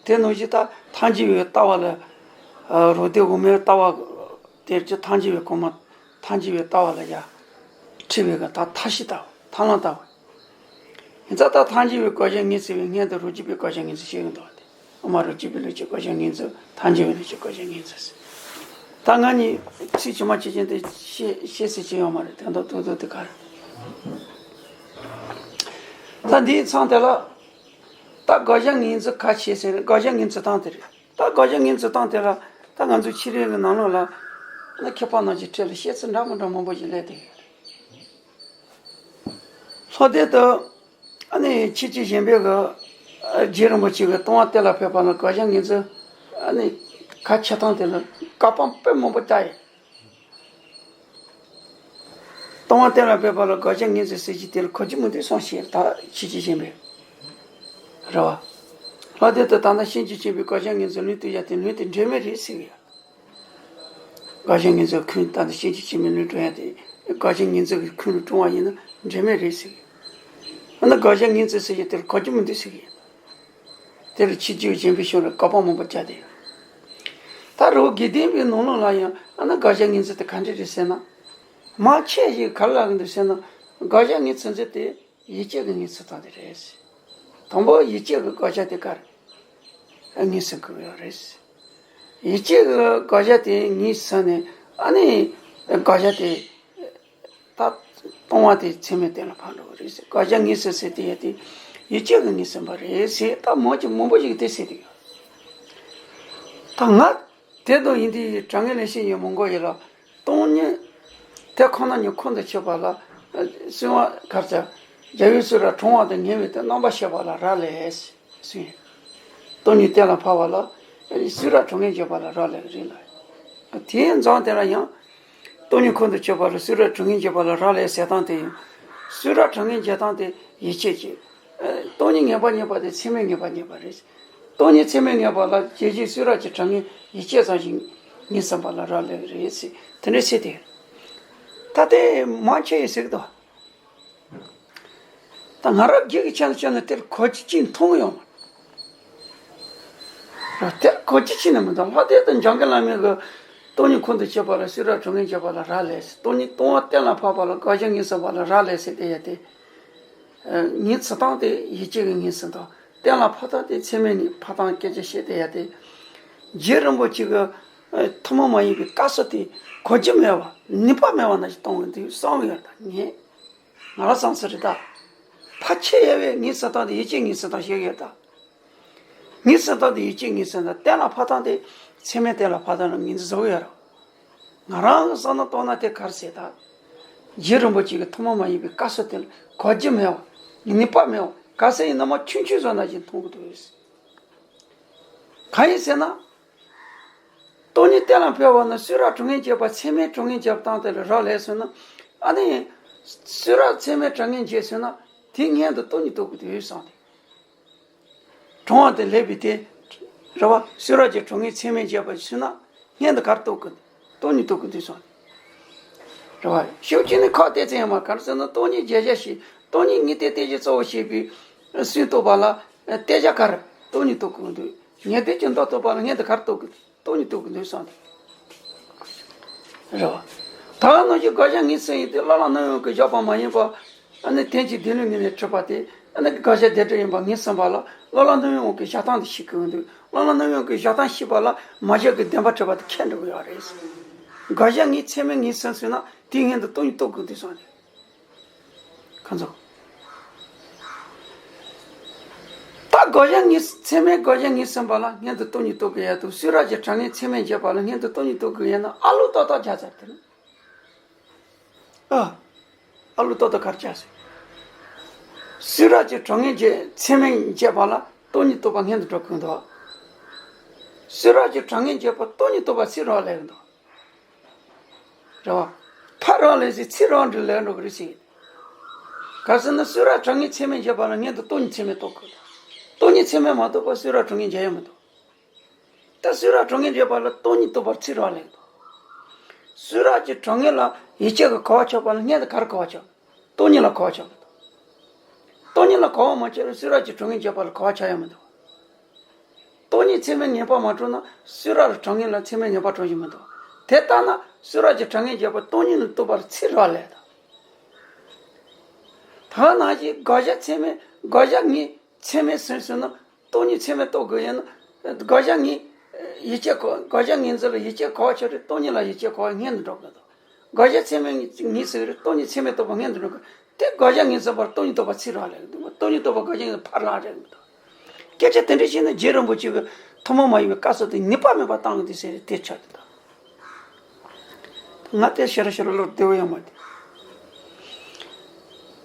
དེ་ནང་བཞིན་ད་ཐལ་འགྱུར་བའི་ལྟ་བ་ལ། ཨ་རང་སྡེ་དབུ་མའི་ལྟ་བ་དེ་ཅིག་ཐལ་འགྱུར་བའི་གོང་མ་ཐལ་འགྱུར་བའི་ལྟ་བ་ལ་ཡ་འཁྲིད་པའི་གི་ད་མཐའ་བཞི་ལྟ་བུ་ཐར་ལམ་ལྟ་བུ། ཡིན་ཙང་ད་ཐལ་འགྱུར་བའི་དགོས་ཆ་ངེས་འཛིན་པའི་སྔོན་དུ་རང་རྒྱུད་པའི་དགོས་ཆ་ངེས་འཛིན་བཤད་ཀྱི་འདུག་སྟེ། ཨ་མ་རང་རྒྱུད་པའི་ལུགས་ཀྱི་དགོས་ཆ་ངེས་འཛིན། ཐལ་འགྱུར་བའི་ལུགས་ཀྱི་དགོས་ཆ་ངེས་འཛིན་ཟེར། ད་ང་གཉིས་ཚིག་ཇི་མ་ཇི་བཞིན་དུ་བཤད་བཤད་ཟེར་གྱི་ཡོད་མ་རེད། དོན་དག་ཏོག་ཏོག་དེ་ག་རེད། ད་འདིའི་མཚམས་དེ་ལ་ད་དགོས་ཆ་ངེས་འཛིན་གལ་ཆེ་ཟེར། དགོས་ཆ་ངེས་འཛིན་སྟངས་དེ་རེད། ད་དགོས་ཆ་ངེས་འཛིན་སྟངས་དེ་ལ་ད་ང་ཚོའི་ཆོས་རིག་གི་ནང་ལོགས་ལ་ནི་མཁས་པ་རྣམས་ཀྱི་གྲས་ལ་བཤད་ཚུལ་འདྲ་མི་འདྲ་མང་པོ་ཞིག་སླེབས་བསྡད་ཡོད་རེད། ལྷག་དོན་དུ་ཨ་ནི་ཆོས་རྗེ་གཞན་ཕན་གྱིས་རྗེ་རིན་པོ་ཆེ་གིས་ལྟུང་བ་གཏན་ལ་ཕབ་པ་ལ་དགོས་ཆ་ངེས་འཛིན་ཨ་ནི་གལ་ཆེ་སྟངས་དེ་ལ་བཀའ་དཔང་དཔེ་མང་པོ་བཏགས་ཡོད། ལྟུང་བ་གཏན་ལ་ཕབ་པ་ལ་དགོས་ཆ་ངེས་འཛིན་ཟེར་གྱི་དེ་ལ་གོ་རྒྱུ་མི་འདུག་གསུངས་ཤིང་ད་ཆོས་རྗེ་གཞན་ཕན་རེད་བ། ལྷག་དོན་དུ་ད་ལྟ་ཤེས་བྱེད་ཆེན་པོའི་དགོས་ཆ་ངེས་འཛིན་ལུང་དུ་བཞག་སྟེ་ལུང་དེ་འབྲེལ་མེད་རེད་ཟེར་གི་ཡོད། དགོས་ཆ་ངེས་འཛིན་ཁུངས་ད་ལྟ་ཤེས་བྱེད་ཆེན་པོའི་ལུང་དྲངས་ཡ་དེ་དགོས་ཆ་ངེས་འཛིན་གྱི་ཁུངས་ལ་དྲངས་པ་ཡིན་ན་འབྲེལ་མེད་རེད་ཟེར་གི་ཡོད། ཨ་ནི་དགོས་ཆ་ངེས་འཛིན་ཟེར་གྱི་དེ་ལ་གོ་རྒྱུ་མི་འདུག་ཟེར་གི་ཡོད། དེ་ལ་ཆོས་རྗེ་གཞན་ཕན་ཕྱོགས་ལ་བཀའ་དཔང་མང་པོ་བརྒྱབ་བསྡད་ཡོད། ད་རི་བོ་དགེ་ལྡན་པའི་ནང་ལོགས་ལ་ཡང་ཨ་ནི་དགོས་ཆ་ངེས་འཛིན་དེ་ག་འདྲ་རེད་ཟེར་ན། མང་ཆེ་ཞིག་ག་རེ་ལབ་ཀྱི་འདུག་ཟེར་ན། དགོས་ཆ་ངེས་འཛིན་དེ་ཡིད་ཆེས་ཀྱི་ངེས་འཛིན་སྟངས་དེ་རེད། དང་པོ་ཡིད་ཆེས་ཀྱི་དགོས་ཆ་དེ་ག་རེ་ངེས་འཛིན་དགོས་ཡོད་རེད། ཡིད་ཆེས་ཀྱི་དགོས་ཆ་དེ་ངེས་ཟིན་ནས་ཨ་ནི་དགོས་ཆ་དེ་ད་ལྟུང་བ་དེ་ཚད་མས་གཏན་ལ་ཕབ་འགྲོ་གི་རེད་ཟེར། དགོས་ཆ་ངེས་ཟིན་ཟེར་དེ་ཡ་དེ་ཡིད་ཆེས་ཀྱི་ངེས་ཟིན་པ་རེད་ཟེར། ད་མང་ཆེ་མང་པོ་ཞིག་གིས་དེ་ཟེར་གྱི་ཡོད། ད་ང་དེ་དང་ཡིན་དེ་ཡི་དྲང་ངེས་ལས་བཤད་ཡོད་མི་འགོ་ཡིན་ལ། སྟོང་ཉིད་དེ་ཁོ་ན་ཉིད་ཁོང་དུ་ཆུད་པ་ལ་གསོལ་བ་གར་བྱ། རྒྱལ་བའི་གསུང་རབ་དྲང་བ་དང་ཉེ་བའི་དོན་རྣམ་པར་ཤེས་པ་ལ་རག་ལས་ཟེར། སྟོང་ཉིད་གཏན་ལ་ཕབ་པ་ལ་གསུང་རབ་དྲང་ངེས་འབྱེད་པ་ལ་རག་ལས་རེད་ལ། དེའི་མཚམས་དེ་ལ་ཡང་སྟོང་ཉིད་ཁོང་དུ་ཆུད་པ་ལ་གསུང་རབ་དྲང་ངེས་འབྱེད་པ་ལ་རག་ལས་ཟེར་སྟངས་དེ་ཡང་། གསུང་རབ་དྲང་ངེས་འབྱེད་སྟངས་དེ་ཡིད་ཆེས་ཀྱི། སྟོང་ཉིད་ངེས་པ་རྙེད་པ་དེ་ཚད་མས་ངེས་པ་རྙེད་པ་རེད། སྟོང་ཉིད་ཚད་མས་ངེས་པ་ལ་རྒྱལ་སྤྱིའི་གསུང་རབ་ཀྱི་དྲང་ངེས་ཡིད་ཆེས་ཙམ་ཞིག་ངེས་ཟིན་པ་ལ་རག་ལས་རེད་ཟེར། དེ་འདྲ་བཤད་དེ། ད་དེ་མང་ཆེ་ཡིས་ཟེར་གི་འདུག་ད་ང་རང་སྒེར་གྱི་ཆ་ནས་བཤད་ན་དེར་གོ་རྒྱུ་ཅིག་མཐོང་གི་ཡོད་མ་རེད། དེར་གོ་རྒྱུ་ཅིག་ནས་མི་འདུག་ལྷག་དོན་དུ་འཇམ་མགོན་བླ་མའི་གི་སྟོང་ཉིད་ཁོང་དུ་ཆུད་པ་ལ་གསུང་རབ་དྲང་ངེས་འབྱེད་པ་ལ་རག་ལས་ཟེར། སྟོང་ཉིད་ལྟུང་བ་གཏན་ལ་ཕབ་པ་ལ་དགོས་ཆ་ངེས་ཟིན་པ་ལ་རག་ལས་ཟེར་དེ་ཡ་དེ། ངེས་ཚུལ་སྟངས་དེ་ཡིད་ཆེས་ཀྱི་ངེས་ཟིན་དང་གཏན་ལ་ཕབ་སྟངས་དེ་ཚད་མས་ངེས་ཕབ་སྟངས་སྐད་ཆ་བཤད་དེ་ཡ་དེ། རྗེ་རིན་པོ་ཆེ་གི་ཐུན་མོང་མ་ཡིན་པའི་བཀའ་སྲོལ་དེ་གོ་རྒྱུ་མེད་པ་ནུས་པ་མེད་པ་ནང་བཞིན་གཏོང་གི་འདུག་བསམ་གི་ཡོད་ད་ངས། ང་རང་བསམ་ས་རེད་ད། ཕལ་ཆེ་ཡ་བས་ངེས་ཚུལ་སྟངས་དེ་ཡིད་ཆེས་ངེས་ཚུལ་སྟངས་བཤད་གི་ཡོད་ད། ངེས་ཚུལ་སྟངས་དེ་ཡིད་ཆེས་ངེས་ཚུལ་དང་གཏན་ལ་ཕབ་སྟངས་དེ་ཚད་མས་གཏན་ལ་ཕབ་སྟངས་ལ་ངོས་འཛིན་བཟོ་གི་ཡོད་རེད། ང་རང་གི་བསམ་བློ་གཏོང་ན་དེ་ག་རེ་ཟེར་ད། རྗེ་རིན་པོ་ཆེ་གི་ཐུན་མོང་མ་ཡིན་པའི་བཀའ་སྲོལ་དེ་ལ་གོ་རྒྱུ་མེད་པ། ནུས་པ་མེད་པ། ག་ས་ཡིན་ན་མ་ཆུང་ཆུང་བཟོ་ན་ཅིག་མཐོང་གི་འདུག་ཟེར། གང་ཡིན་ཟེར་ན། སྟོང་ཉིད་གཏན་ལ་ཕབ་པ་ན་གསུང་རབ་གྲངས་ངེས་བྱས་པ་ཚད་མའི་གྲངས་ངེས་བྱས་པ་དང་དེ་ལ་རག་ལས་སོང་ན། ཨ་ནི། གསུང་རབ་ཚད་མའི་གྲངས་ངེས་བྱས་སོང་ན་དེ་སྔོན་དུ་སྟོང་ཉིད་རྟོགས་ཀྱི་འདུག་བསམ་སྟེ། གྲངས་དང་ལེགས་པའི་དེ། རེད་བ། གསུང་རབ་ཀྱི་གྲངས་ངེས་ཚད་མས་འཇལ་བ་ཞུས་ན་སྔོན་དུ་ག་རེ་རྟོགས་ཀྱི། སྟོང་ཉིད་རྟོགས་ཀྱི་འདུག་སོང་། རེད་བ། ཤུགས་ཀྱིས་ནི་ཁག་ཏེ་ཙམ་ཡང་མ་གར་ཟེར་ན་སྟོང་ཉིད་བརྗོད་བྱ་ཞིག་སྟོང་ཉིད་ངེས་གཏན་གཏན་གཞི་གཙོ་བོ་བྱས་པའི་སེམས་རྟོགས་པ་ལ་གཏན་གཞི་ག་རེ་སྟོང་ཉིད་རྟོགས་ཀྱི་འདུག་ངེས་གཏན་གྱི་མདོ་རྟོགས་པ་ལ་སྔོན་དུ་ག་རེ་རྟོགས་ཀྱི། སྟོང་ཉིད་རྟོགས་ཀྱི་འདུག་བསམ་སྟེ། རེད་བ། ད་ག་ནང་བཞིན་དགག་བྱ་ངེས་ཟིན་ཡིན་ཏེ་བླ་ལ་རྣམ་གཡེང་གིས་བཞག་པ་མ་ཡིན་པ། ཨ་ནི་དོན་གྱི་བདེན་ལུགས་ངོས་ནས་གྲུབ་པ་དེ་ཨ་ནི་དགག་བྱ་བདེན་གྲུབ་ཡིན་པ་ངེས་ཟིན་པ་ལ་བླ་ལ་རྣམ་གཡེང་གི་བཞག་སྟངས་དེ་ཤེས་དགོས་འདུག་བླ་ལ་རྣམ་གཡེང་གི་བཞག་སྟངས་ཤེས་པ་ལ་མ་བཞག་གི་བདེན་པ་གྲུབ་པ་དེ་ཁས་འགྲོ་གི་ཡོད་རེད། དགག་བྱ་ངེས་ཚད་མས་ངེས་ཟིན་སོང་ན་དེའི་སྔོན་དུ་སྟོང་ཉིད་རྟོགས་དགོས་འདུག་བསམ་སྟེ། ཁོ་ཚོ། ད་དགག་བྱ་ངེས་ཚད་མས་དགག་བྱ་ངེས་ཟིན་པ་ལ་སྔོན་དུ་སྟོང་ཉིད་རྟོགས་དགོས་ཡ་འདུག་གསུང་རབ་ཀྱི་གྲངས་ངེས་ཚད་མས་འཇལ་བ་ལ་སྔོན་དུ་སྟོང་ཉིད་རྟོགས་དགོས་ཡ་ན་ཨ་ལུག་ཏག་ཏག་རྒྱག་ཚར་དེ་ནི། ཨ། ཨ་ལུག་ཏག་ཏག་གར་བྱ་ཟེར། གསུང་རབ་ཀྱི་གྲངས་ངེས་ཀྱི་ཚད་མས་འཇལ་བ་ལ་སྟོང་ཉིད་རྟོགས་པ་སྔོན་དུ་འགྲོ་དགོས་འདུག་གསུང་རབ་ཀྱི་གྲངས་ངེས་འཇལ་བ་སྟོང་ཉིད་རྟོགས་པ་ཚིག་རག་ལས་འདུག་རེད་བ། ཕར་རག་ལས་སའི་ཚིག་རག་འདྲ་ལས་འགྲོ་གི་རེད་ཟེར། ག་ཟེར་ན་གསུང་རབ་གྲངས་ངེས་ཚད་མས་འཇལ་བ་ལ་སྔོན་དུ་སྟོང་ཉིད་ཚད་མས་རྟོགས་དགོས་འདུག་སྟོང་ཉིད་ཚད་མས་མ་རྟོགས་པར་གསུང་རབ་གྲངས་ངེས་འཇལ་ཡ་མི་འདུག་ད་གསུང་རབ་གྲངས་ངེས་འཇལ་བ་ལ་སྟོང་ཉིད་རྟོགས་པར་ཚིག་རག་ལས་འདུག་གསུང་རབ་ཀྱི་གྲངས་ངེས་ལ་ཡིད་ཆེས་ཀྱི་གོ་བ་ཆགས་པ་ལ་སྔོན་དུ་ག་རེ་གོ་བ་ཆགས། སྟོང་ཉིད་ལ་གོ་བ་ཆགས་པ་དང་། སྟོང་ཉིད་ལ་གོ་བ་མ་ཆགས་པར་གསུང་རབ་ཀྱི་གྲངས་ངེས་འཇལ་བ་ལ་གོ་བ་ཆགས་ཡ་མི་འདུག་སྟོང་ཉིད་ཚད་མས་ངེས་པ་མ་གྲུབ་ན་གསུང་རབ་ལ་གྲངས་ངེས་ལ་ཚད་མས་ངེས་པ་གྲུབ་ཀྱི་མི་འདུག་དེ་ལྟར་ན་གསུང་རབ་ཀྱི་གྲངས་ངེས་འཇལ་བ་སྟོང་ཉིད་ལ་རྟོགས་པར་ཚིག་རག་ལས་དང་། ད་ག་ནང་བཞིན་དགག་བྱ་ཚད་མས་དགག་བྱ་ངེས་ཚད་མས་ཟིན་སོང་ན་སྟོང་ཉིད་ཚད་མས་རྟོགས་དགོས་ཡིན་ན། དགག་བྱ་ངེས་ཡིད་ཆེས་གོ་དགག་བྱ་ངེས་འཛིན་ལ་ཡིད་ཆེས་གོ་བ་ཆགས་རེད། སྟོང་ཉིད་ལ་ཡིད་ཆེས་གོ་བ་སྔོན་དུ་འགྲོ་དགོས་འདུག་དགག་བྱ་ཚད་མས་ངེས་ཟིན་རེད། སྟོང་ཉིད་ཚད་མས་རྟོགས་པ་སྔོན་དུ་འགྲོ་དགོས། དེ་དགག་བྱ་ངེས་ཟིན་པར་སྟོང་ཉིད་རྟོགས་པ་ཚིག་རག་ལས་འདུག་སྟོང་ཉིད་རྟོགས་པ་དགག་བྱ་ངེས་ཕར་ལ་རེད་འདུག་སྐད་ཆ་དེ་འདྲ་བཤད་ན་རྗེ་རིན་པོ་ཆེ་གི་ཐུན་མོང་མ་ཡིན་པའི་བཀའ་སྩལ་དེ་ནུས་པ་མེད་པ་བཏང་གི་འདུག་ཟེར་རེད། དེ་ཆགས་ཀྱི་འདུག་ང་དེ་ཤེས་ར་ཤེས་ར་བློར་བདེ་བོ་ཡོང་མ་དེ།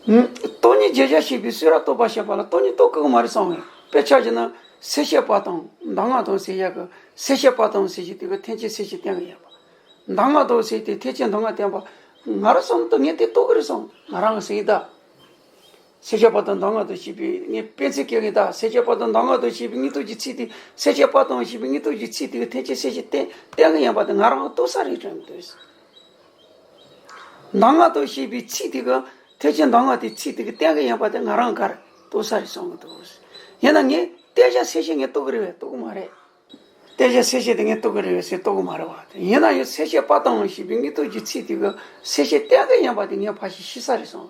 སྟོང་ཉིད་བརྗོད་བྱ་ཞེས་པའི་གསུང་རབ་རྟོགས་པ་ཞེས་པ་ལ་སྟོང་ཉིད་རྟོགས་ཀྱི་མ་རེད་བསམ་གི། དཔེ་ཆ་བཞག་ན་གསལ་བྱེད་པ་དང་གདམས་ངག་དང་ཟེར་ཡག་གི་གསལ་བྱེད་པ་དང་ཟེར་གྱི་དེ་གི་ཐེག་ཆེན་གསལ་བྱེད་བསྟན་གི་ཡོད་པ། གདམས་ངག་དང་ཟེར་དེ་ཐེག་ཆེན་གདམས་ངག་བསྟན་པ། ང་རང་བསམ་དུ་ངས་དེ་རྟོགས་གི་རེད་བསམ། ང་རང་གི་ཟེར་གི་ད། གསལ་བྱེད་པ་དང་གདམས་ངག་དང་ཞེས་པའི་ངས་དཔེ་མཚོན་སྐྱེལ་གི་ད། གསལ་བྱེད་པ་དང་གདམས་ངག་དང་ཞེས་པའི་དངོས་སྟོབས་ཀྱི་ཚིག་དེ་གསལ་བྱེད་པ་དང་ཞེས་པའི་དངོས་སྟོབས་ཀྱི་ཚིག་དེ་གི་ཐེག་ཆེན་གསལ་བྱེད་བསྟན་བསྟན་གི་ཡིན་པ་དེ་ང་རང་རྟོགས་ས་རེད་དྲན་གི་འདུག་གདམས་ངག་དང་ཞེས་པའི་ཚིག་དེ་གི་ཐེག་ཆེན་གདམས་ངག་དེ་ཚིག་དེ་གི་བསྟན་གི་ཡིན་པ་དེ་ང་རང་གར་རྟོགས་ས་རེད་བསམ་གི་འདུག་ཡིན་ན་ངས་བསྟན་བྱ་གསལ་བྱེད་ངས་རྟོགས་གི་རེད་པས། རྟོགས་གི་མ་རེད། བསྟན་བྱ་གསལ་བྱེད་དེ་ངས་རྟོགས་གི་རེད་པས་ཟེར་རྟོགས་གི་མ་རེད་པ། ཡིན་ན་ཡང་གསལ་བྱེད་པ་དང་ཞེས་པའི་དངོས་སྟོབས་ཀྱི་ཚིག་དེ་གི་གསལ་བྱེད་བསྟན་གི་ཡིན་པ་དེ་ངས་ཕལ་ཆེར་ཤེས་ས་རེད་བསམ།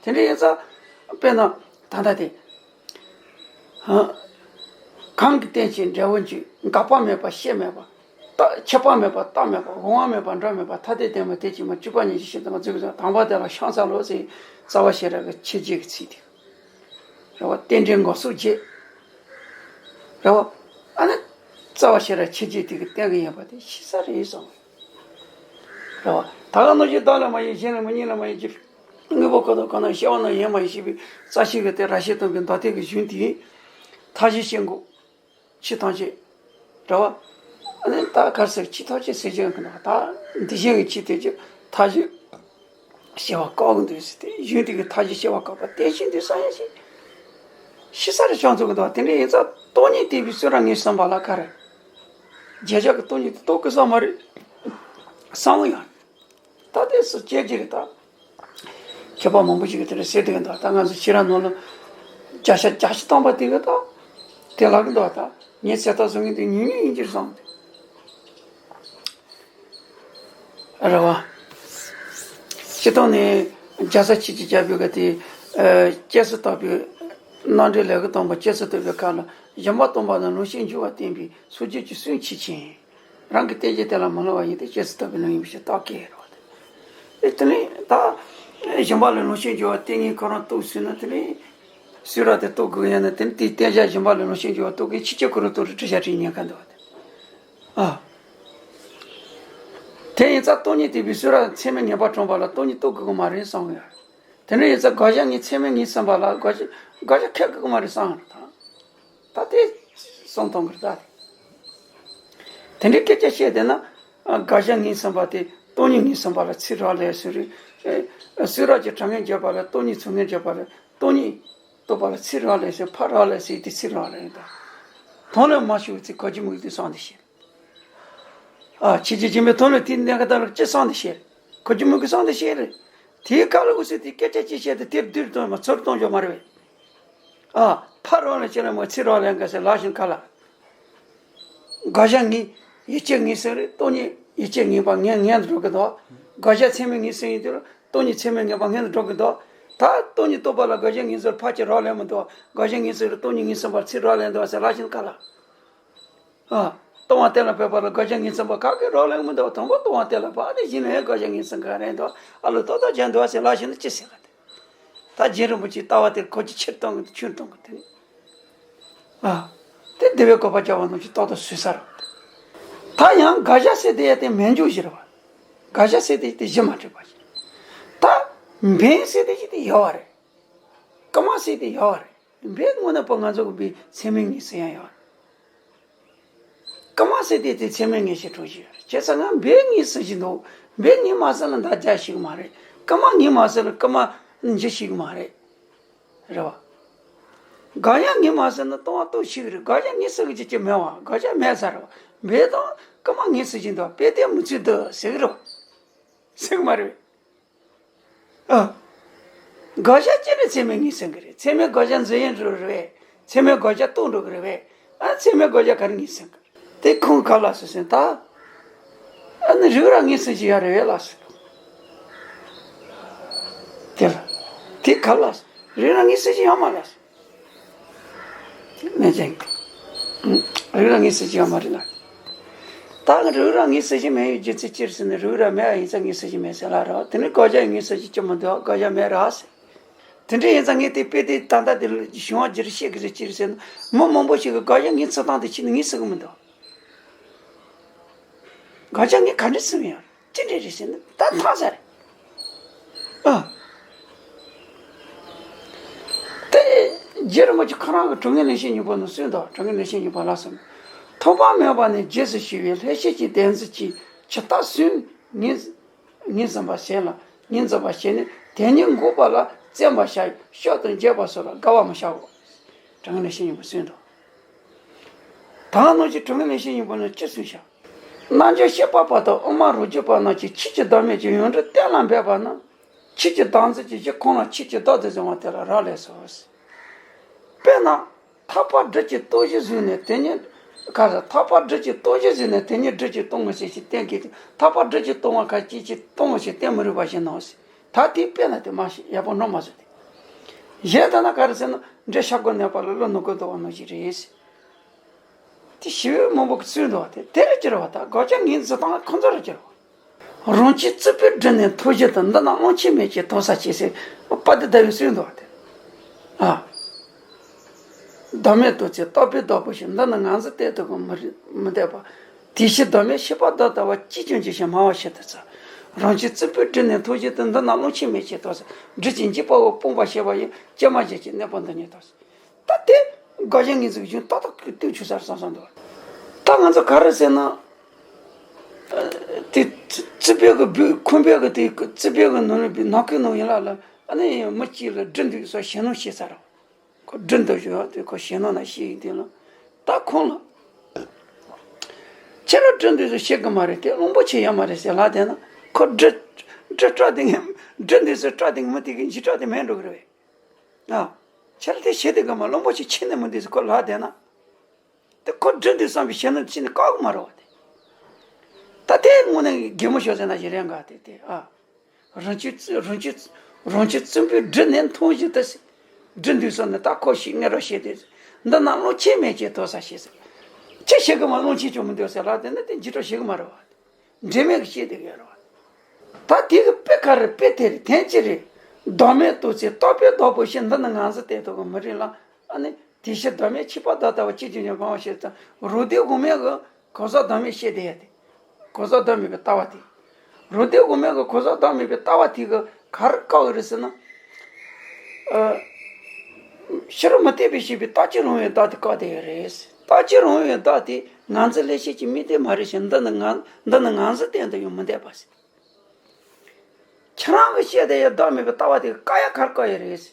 དེ་འདྲ་ཡིན་ཙང་། དཔེར་ན། ད་ལྟ་དེ། ཧ། གང་གི་རྟེན་ཅིང་འབྲས་བུ་འབྱུང་། འགག་པ་མེད་པ་ཤེས་མེད་པ། རྟག་ཁྱབ་པ་མེད་པ་རྟག་མེད་པ། འོང་བ་མེད་པ་འགྲོ་མེད་པ། ཐ་དད་བདེན་པ་དེ་ཅིག་མ་གཅིག་པ་ཉིད་ཀྱི་ཤེས་དང་རྫོགས་པའི་དང་པོ་དེ་ལ་ཤང་ས་ལོ་ཟེར་རྩ་བ་ཤེས་རབ་ཀྱི་ཆོས་བརྒྱད་ཀྱི་ཚིག་དེ། རེད་བ། རྟེན་འབྲེལ་འགོག་ཚུལ་བརྒྱད། རེད་བ། ཨ་ནི། རྩ་བ་ཤེས་རབ་ཆོས་བརྒྱད་དེ་གི་བསྟན་གི་ཡིན་པ་དེ་ཤེས་ས་རེད་བསམ། རེད་བ། ད་ག་ནང་བཞིན་བདག་ལ་མ་ཡིན་གཞན་ལ་མ་ཡིན་གཉིས་ལ་མ་ཡིན་གྱི། དངོས་པོ་ཀུན་ཏུ་གང་ན་སྐྱེ་བ་རྣམས་ཡེ་མ་ཡིན་ཞེས་པའི་རྩ་ཤེ་གི་དེ་ར་ཤེ་སྟོན་པའི་མདོ་སྡེ་གི་གཞུང་དེའི་མཐའ་བཞི་བཤད་འགོ། ཕྱི་ཐམས་ཅད། རེད་བ། ཨ་ནི་ད་གར་ཟེར་ཕྱི་ཐམས་ཅད་ཟེར་གྱི་ཡོད་གི་འདུག་ད་འདི་བཞིན་གྱི་ཕྱི་དེ་ཅི་མཐའ་བཞི་སྐྱེ་བ་བཀག་གི་འདུག་ཟེར་ཏེ་གཞུང་དེ་གི་མཐའ་བཞི་སྐྱེ་བ་བཀག་པ་བསྟན་བཞིན་དུ་བསམ་ཡ་ཞིག་ཤི་ས་རེ་བྱང་ཚུགས་གི་འདུག་དེ་འདྲ་ཡིན་ཙང་སྟོང་ཉིད་བསྟན་པའི་གསུང་རབ་ངས་བསམ་པ་ལ་ག་རེ། རྗེས་ཆགས་ཀྱི་སྟོང་ཉིད་དེ་རྟོགས་གི་ས་མ་རེད། བསམ་བློ་ཡང་། ད་དེ་སུ་སྐྱེ་རྒྱུ་རེད་ད། མཁས་པ་མང་པོ་ཞིག་གིས་དེ་འདྲ་ཟེར་བསྡད་ཀྱི་འདུག་ད་ང་ཚོ་ཤེས་རབ་ནང་ལ་བརྒྱ་ཆ་བརྒྱ་ཞིག་བཏང་པ་དེ་གི་ད། དེ་ལབ་ཀྱི་འདུག་ད་ངས་ཚེ་ཐག་བཟུང་མཁན་དེ་ཉུང་ཉུང་ཡིན་གྱི་རེད་བསམ་སྟེ། རེད་བ། སྤྱིར་བཏང་ནས་རྒྱལ་སྲས་ཆོས་ཀྱི་རྒྱལ་པོའི་ག་དེ། སྐྱེ་སྲིད་བརྟག་པའི་རྣམ་འགྲེལ་ལེའུ་དང་པོ་སྐྱེ་སྲིད་བརྟག་པའི་ཁ་ལ་སྦྱིན་པ་གཏོང་བ་དང་ལོངས་སྤྱོད་འབྱུང་བ་བསྟན་པའི་སངས་རྒྱས་ཀྱི་གསུང་ཆོས་ཅན། རང་གི་རྟེན་ཅན་དེ་ལ་མི་སླུ་བ་ཡིན་ཏེ་སྐྱེ་སྲིད་བརྟག་པའི་ལམ་ཡིན་པ་ཞེས་བརྟག་དཀའི་རེད་བ། དེ་དེ་ནས་ད་སྦྱིན་པ་ལ་ལོངས་སྤྱོད་འབྱུང་བ་བསྟན་མཁན་ཁོ་རང་རྟོགས་ཟིན་ན་དེ་ནས་གསུང་རབ་དེ་རྟོགས་དགོས་ཡིན་ན་དེ་ནས་དེའི་བསྟན་བྱ་སྦྱིན་པ་ལ་ལོངས་སྤྱོད་འབྱུང་བ་རྟོགས་མཁན་ཕྱི་ཁྱོད་ཁོ་རང་རྟོགས་རེ་འབྲི་བྱ་བྲིས་ཉན་མཁན་འདུག་བ་དེ། ཨ། དེ་ཡིན་ཙང་སྟོང་ཉིད་བསྟན་པའི་གསུང་རབ་ཚད་མས་ངེས་པ་བགྲངས་པ་ལ་སྟོང་ཉིད་རྟོགས་དགོས་ཀྱི་མ་རེད་བསམ་གི་ཡོད། དེ་འདྲ་ཡིན་ཙང་དགག་བྱ་ངེས་ཚད་མས་ངེས་ཟིན་པ་ལ་དགག་བྱ་དགག་བྱ་ཁེགས་ཀྱི་མ་རེད་བསམ་རེད་ད། ད་དེ་བསམ་གཏོང་གི་རེད་ད། དེ་འདྲའི་སྐད་ཆ་བཤད་བསྡད་ན། ཨ། དགག་བྱ་ངེས་ཟིན་པ་དེ་སྟོང་ཉིད་ངེས་ཟིན་པ་ལ་ཚིག་རག་ལས་ཟེར་རེད། ཨ། གསུང་རབ་ཀྱི་དྲང་ངེས་བརྗོད་པ་ལ་སྟོང་ཉིད་ཚུལ་ངེས་བརྗོད་པ་ལ་སྟོང་ཉིད་རྟོགས་པ་ལ་ཚིག་རག་ལས་ཟེར། ཕར་རག་ལས་ཟེར་དེ་ཚིག་རག་ལས་ཡིན་ད། དོན་ལ་མ་ཞུགས་ཚེ་ག་གི་མུ་གེ་དེ་སངས་ཏེ་ཤེས། ཨ། ཕྱིན་ཅི་མ་ལོག་པའི་དོན་ལ་དེའི་གནས་སྐབས་ལ་ཅི་སངས་ཏེ་ཤེས། ག་གི་མུ་གེ་སངས་ཏེ་ཤེས་རེད། དེའི་སྐབས་ལ་འུ་ཚོས་དེ་སྐད་ཆ་ཅི་བཤད་དེ་དེར་བསྡུར་གཏོང་མ་ཚུར་གཏོང་ཆོག་མ་རེད་པས། ཨ། ཕར་རག་ལས་ཅི་ལ་མ་ཚིག་རག་ལས་འགའ་ཟེར་ལབ་བཞིན་ག་ལ། དགག་བྱ་ངེས། ཡིད་ཆེས་ངེས་ཟེར་རེད། སྟོང་ཉིད་ཡིད་ཆེས་ངེས་པ་ངེས་ངེས་དུ་འགྲོ་གི་འདུག་དགག་བྱ་ཚད་མས་ངེས་ཟེར་ཡིན་དུས་ལ་སྟོང་ཉིད་ཚད་མས་ངེས་པ་ངེས་དུ་འགྲོ་གི་འདུག་ད་སྟོང་ཉིད་རྟོགས་པ་ལ་དགག་བྱ་ངེས་ཟེར་ཕར་ཅི་རག་ལས་མི་འདུག་དགག་བྱ་ངེས་ཟེར་སྟོང་ཉིད་ངེས་ཟིན་པར་ཚིག་རག་ལས་འདུག་ཟེར་ལབ་བཞིན་ག་ལ། ཨ། སྟོང་པ་གཏན་ལ་ཕབ་པ་ལ་དགག་བྱ་ངེས་ཟིན་པ་ག་གི་རག་ལས་མི་འདུག་དང་པོ་སྟོང་པ་གཏན་ལ་ཕབ། ཨ་ནི་གཞི་ནས་དགག་བྱ་ངེས་ཟིན་ག་རེད་འདུག་ཨ་ལོ་ཏོག་ཏོ་བྱས་འདུག་ཟེར་ལབ་བཞིན་དུ་ཅི་ཟེར་ག་དེ། ད་རྗེ་རིན་པོ་ཆེའི་ལྟ་བ་དེར་གོ་རྒྱུ་ཆེར་གཏོང་གི་འདུག་ཆུང་གཏོང་གི་འདུག་ཨ། དེ་བདེ་བའི་བཀོད་པ་རྒྱག་པ་ནང་བཞིན་ཏོག་ཏོ་བཟོས་ས་རེད། ད་ཡང་དགག་བྱ་ཟེར་དེ་ཡ་དེ་མེད་འཇོག་བཞི་རེད་བ། དགག་བྱ་ཟེར་དེ་དེ་གཞི་མ་གྲུབ་པ་ཞིག་ད་འབེན་ཟེར་དེ་ཞིག་དེ་ཡོད་བ་རེད། སྐུལ་མ་ཟེར་དེ་ཡོད་བ་རེད། འབེན་དངོས་གནས་པོ་ང་ཚོ་གི་འབེན་ཚད་མས་ངེས་ཟེར་ཡང་ཡོད་བ་རེད། སྐུལ་མ་ཟེར་དེ་དེ་ཚད་མས་ངེས་ཤེས་གྲུབ་ཀྱི་ཡོད་རེད། བྱས་ཙང་ང་འབེན་ངེས་ཟེར་གྱི་འདུག་འབེན་ངེས་མ་ཟེར་ན་ད་རྒྱ་ཞིག་མ་རེད། སྐུལ་མ་ངེས་མ་ཟེར་ན་སྐུལ་མ་འཇུ་ཞིག་མ་རེད། རེད་བ། དགག་བྱ་ངེས་མ་ཟེར་ན་སྟོང་པ་རྟོགས་ཤིག་རེད། དགག་བྱ་ངེས་ཟེར་གི་ཅི་ཅི་མེད་བ། དགག་བྱ་མེད་ས་རེད་བ། འབེན་དང་སྐུལ་མ་ངེས་ཟེར་གྱི་འདུག་དཔེ་དེ་མི་ཚུལ་འདུག་ཟེར་གི་རེད་བ། ཟེར་གི་མ་རེད། ཨ། དགག་བྱ་ཅི་ནས་ཚད་མས་ངེས་ཟིན་གི་རེད། ཚད་མས་དགག་བྱ་འཛིན་ཡུལ་འགྲོ་རེད་བས། ཚད་མས་དགག་བྱ་རྟོགས་འགྲོ་གི་རེད་བས། ཨ། ཚད་མས་དགག་བྱ་ག་རེ་ངེས་ཟིན་གི་རེད། དེ་ཁོང་ག་ལ་སོ་སོན་ད། ཨ་ནི་རིགས་ར་ངེས་ཟིན་གྱི་ཡ་རེད་བས་ལ་སོ། དེ་ལ། དེ་ག་ལ་སོ། རིགས་ར་ངེས་ཟིན་གྱི་ཡ་མ་ལ་སོ། ནས་ཅན། རིགས་ར་ངེས་ཟིན་གྱི་ཡོད་མ་རེད་ལ། ད་རིགས་ར་ངེས་ཟིན་གྱི་མེད་པའི་རྒྱུ་མཚན་ཅི་རེད་ཟེར་ན་རིགས་ར་མེད་པ་ཡིན་ཙང་ངེས་ཟིན་གྱི་མེད་ཟེར་ལ་རེད། དེ་ནི་དགག་བྱ་ངེས་ཟིན་གྱི་ཅི་མི་འདུག་དགག་བྱ་མེད་ར་ཟེར། དེ་འདྲ་ཡིན་ཙང་ངས་དེ་དཔེ་དེ་ད་ལྟ་དེ་ལ་བྱུང་བ་ཅི་རེད་བཤད་གི་རེད་ཅི་རེད་ཟེར་ན་མི་མང་པོ་ཞིག་གིས་དགག་བྱ་ངེས་ཚུལ་སྟངས་དེ་ཕྱིན་ནས་ངེས་ཟིན་གི་མི་འདུག་དགག་བྱ་ངས་ག་འདྲ་ཟིན་ཡོད། ཅི་འདྲ་རེད་ཟེར་ན་ད་ཐག་ཆོད་རེད། ཨ། དེ་རྗེ་རིན་པོ་ཆེ་ཁོ་རང་གི་དྲང་ངེས་ལེགས་བཤད་སྙིང་པོ་ནང་གསུངས་འདུག་དྲང་ངེས་ལེགས་བཤད་སྙིང་པོ་ལ་གསུངས། ཐོགས་པ་མེད་པ་ནི་རྗེས་སུ་ཞུ་བའི་ལྷད་བྱེད་ཀྱི་བདེན་འཛིན་གྱི་ཆུ་རྟ་གསུམ་ངེས་ངེས་ཟིན་པ་ཞེས་ལ་ངེས་འཛིན་པ་ཞེས་ནས་དེ་ཉིད་འགོག་པ་ལ་བརྩོན་པར་བྱ་ཡི་ཕྱོགས་དང་འགྱེད་པ་སོགས་ལ་དགའ་བ་མི་བྱའོ། དྲང་ངེས་ལེགས་བཤད་སྙིང་པོ་གསུངས་འདུག་ད་ནང་བཞིན་དྲང་ངེས་ལེགས་བཤད་སྙིང་པོ་ནང་ཅི་གསུངས་ཤག་རྣལ་འབྱོར་ཤེས་པ་པ་དང་དབུ་མ་རང་རྒྱུད་པ་རྣམས་ཀྱིས་ཆོས་ཀྱི་བདག་མེད་ཀྱི་ཡོངས་གྲུབ་གཏན་ལ་འབེབས་པ་ན། ཆོས་ཀྱི་བདག་འཛིན་གྱི་གཞི་ཁོང་ལ་ཆོས་ཀྱི་བདག་ཏུ་འཛིན་པ་དེ་ལ་རག་ལས་སོ། དཔེར་ན། ཐག་པ་སྦྲུལ་གྱི་སྟོབས་གཞི་བཟུང་ནས་དེ་ཉིད། ག་ས་ཐག་པ་སྦྲུལ་གྱི་སྟོབས་གཞི་བཟུང་ནས་དེ་ཉིད་སྦྲུལ་གྱིས་གཏོང་ངོ་ཞེས་ཀྱི་བསྟན་གྱི་ཐག་པ་སྦྲུལ་གྱིས་གཏོང་བ་ག་ཅིག་ཅིག་གཏོང་ངོ་ཞེས་བསྟན་མི་རུང་བ་ཞིག་ནོ། ད་དེའི་དཔེ་ན་དེ་མ་ཤེས་ཡག་པོ་འགྲོ་མ་བཟོ་དེ། གཞན་ལྟར་ན་ག་རེ་ཟེར་ན་འདྲེ་ཤ་སྒོ་ནས་པ་ལ་བློ་ནུ་གོ་འདུག་བ་ནོ་ཞིག་རེད། དེ་ཞི་བའི་མང་པོ་གི་ཚུལ་འདུག་བ་དེ་དེ་རེ་ཅི་རེད་བ། ད་དགག་བྱ་ངེས་འཛིན་སྟངས་ཁོ་ཚོ་རེ་ཅི་རེད་བ། རང་གཅེས་རྩུབ་པོས་བསྒྲིབས་ནས་མཐོ་བཞི་དང་། འདི་ན་བླང་ཆེན་མེད་ཅེས་དོགས་ས་ཆེ་ཟེར་དཔལ་ལྡན་ཟླ་བའི་གསུངས་འདུག་བ་དེ། ཨ། བདག་མེད་རྟོགས་ཚེ་རྟག་པའི་བདག་པོ་ཞིག་འདི་ནི་ངར་འཛིན་གཏན་དུ་ཀུན་མི་རིག་མི་འདོད་པ། དེ་ཕྱིར་བདག་མེད་ཤེས་པ་བདག་ལྟ་བ་ཅིས་ཀྱང་འགྱུར་ཞིང་སྨྲ་བ་ཕྱིར་དུ་འཚལ། རང་གཅེས་རྩུབ་པོས་བསྒྲིབས་ནས་མཐོ་བཞི་དང་། འདི་ན་བླང་ཆེན་མེད་ཅེས་དོགས་ས། སྦྲུལ་གྱིས་འཇིགས་པའོ་སྤོང་བར་བྱེད་པ་ཡིན། ཀྱེ་མ་གཞན་གྱིས་གནོད་པ་འདི་ཉིད་དང་། ད་དེ་དགག་བྱ་ངེས་འཛིན་གྱི་གཞུང་ཏག་ཏག་གི་བསྟན་ཆོག་ས་རེད་བསམ་བསམ་འདུག་ད་ང་ཚོ་ག་རེ་ཟེར་ན། དེ་རྩིས་དཔེ་གི་བོད་ཁུངས་དཔེ་གི་དེ་རྩིས་དཔེ་གི་ནང་ལ་བོད་ནང་ཁུལ་ནང་ཡིན་ལ་ལ་ཨ་ནི་མི་གཅིག་ལ་སྦྲུལ་འདུག་སོགས་ཞེད་སྣང་བྱེད་ས་རེད། ཁོ་སྦྲུལ་འདུག་ཞུ་བ་དེ་ཁོ་ཞེད་སྣང་ན་ཤི་ཡིན་དེ་ལ་ད་ཁོང་ལ། ཁྱེད་རང་སྦྲུལ་འདུག་ཟེར་ཤེས་གི་མ་རེད་དེ་བློན་པོ་ཆེ་ཡོད་མ་རེད་ཟེར་ལབ་བསྡད་ན་ཁོ་སྦྲུལ་སྦྲུལ་སྐྲག་དེ་ངས་སྦྲུལ་འདུག་ཟེར་སྐྲག་དེ་ངས་མི་དེ་གི་འཇིགས་སྐྲག་དེ་མེད་འགྲོ་གི་རེད་བས། ཨ། ཁྱེད་རང་དེ་ཤེས་དེ་གི་མ་བློན་པོ་ཆེ་ཁྱེད་ནས་མི་འདུག་ཟེར་ཁོ་ལབ་བསྡད་ན། དེ་ཁོ་སྦྲུལ་འདུག་བསམ་པའི་ཞེད་སྣང་ཕྱིན་ནས་བཀག་གི་མ་རེད་བ་དེ། ད་དེ་དངོས་གནས་གད་མོ་ཤོར་ཟེར་ན་ཞིག་རེད་འགའ་དེ་དེ་ཨ། རང་གཅེས་རང་གཅེས་རང་གཅེས་རྩུབ་པོས་བསྒྲིབས་ནས་མཐོང་བཞིན་དུ་སྦྲུལ་འདུག་བསམ་ནས་ད་ཁོ་ཞིག་ངེས་ར་བྱས་ཏེ། འདི་ན་བློན་ཆེན་མེད་ཅེས་དོགས་ས་ཞེས་ཟེར། ཅི་ཞིག་གི་མ་བློན་ཆེན་ཅུང་མི་འདུག་ཟེར་ལབ་དེ་ནི་དེ་འཇིགས་སྐྲག་ཞིག་གི་མ་རེད་བ། འབྲེལ་མེད་ཀྱི་བཤད་དེ་གི་རེད་བ། ད་དེ་གི་དཔེ་ག་རེ་དཔེ་དེ་རེད་དོན་ཅི་རེད། བདག་མེད་རྟོགས་ཚེ་རྟག་པའི་བདག་པོ་ཞིག་འདི་ནི་ངར་འཛིན་གཏན་དུ་ཀུན་མི་རིག་ལ། ཨ་ནི་དེ་ཕྱིར་བདག་མེད་ཤེས་པ་བདག་ལྟ་བུ་ཅིས་ཀྱང་འགྱུར་སྨྲ་བ་ཕྱིར་དུ་འཚལ། རང་སྡེ་དབུ་མའི་གི་གང་ཟག་བདག་མེད་བཤད་དེ་ཡ་དེ། གང་ཟག་བདག་མེད་པའི་ལྟ་བ་དེ། རང་སྡེ་དབུ་མའི་གི་གང་ཟག་བདག་མེད་པའི་ལྟ་བ་དེ་གི་ག་རེ་བཀག་གི་རེད་ཟེར་ན། ཨ། ཕྱི་རོལ་མུ་སྟེགས་པས་བཤད་པའི་རྟག་གཅིག་རུང་བའི་བདག་དེ་བཀག་བསྡད་ཡོད་རེད། རྟག་གཅིག་རུང་བའི་བདག་དེ་ངར་འཛིན་ལྷན་སྐྱེས་ཀྱི་དམིགས་རྟེན་མ་རེད་ཞེས། འདི་ནི་ངར་འདི་ནི་ངར་འཛིན་གཏན་དུ་ཡང་མི་འདོད་པ་ཟེར། ཁྱེད་རང་གིས་བཤད་བསྡད་ཡོད་བདག་མེད་པའི་ལྟ་བ་དེ་བཀག་ཡ་ག་རེ་བཀག་ཡོད་རེད།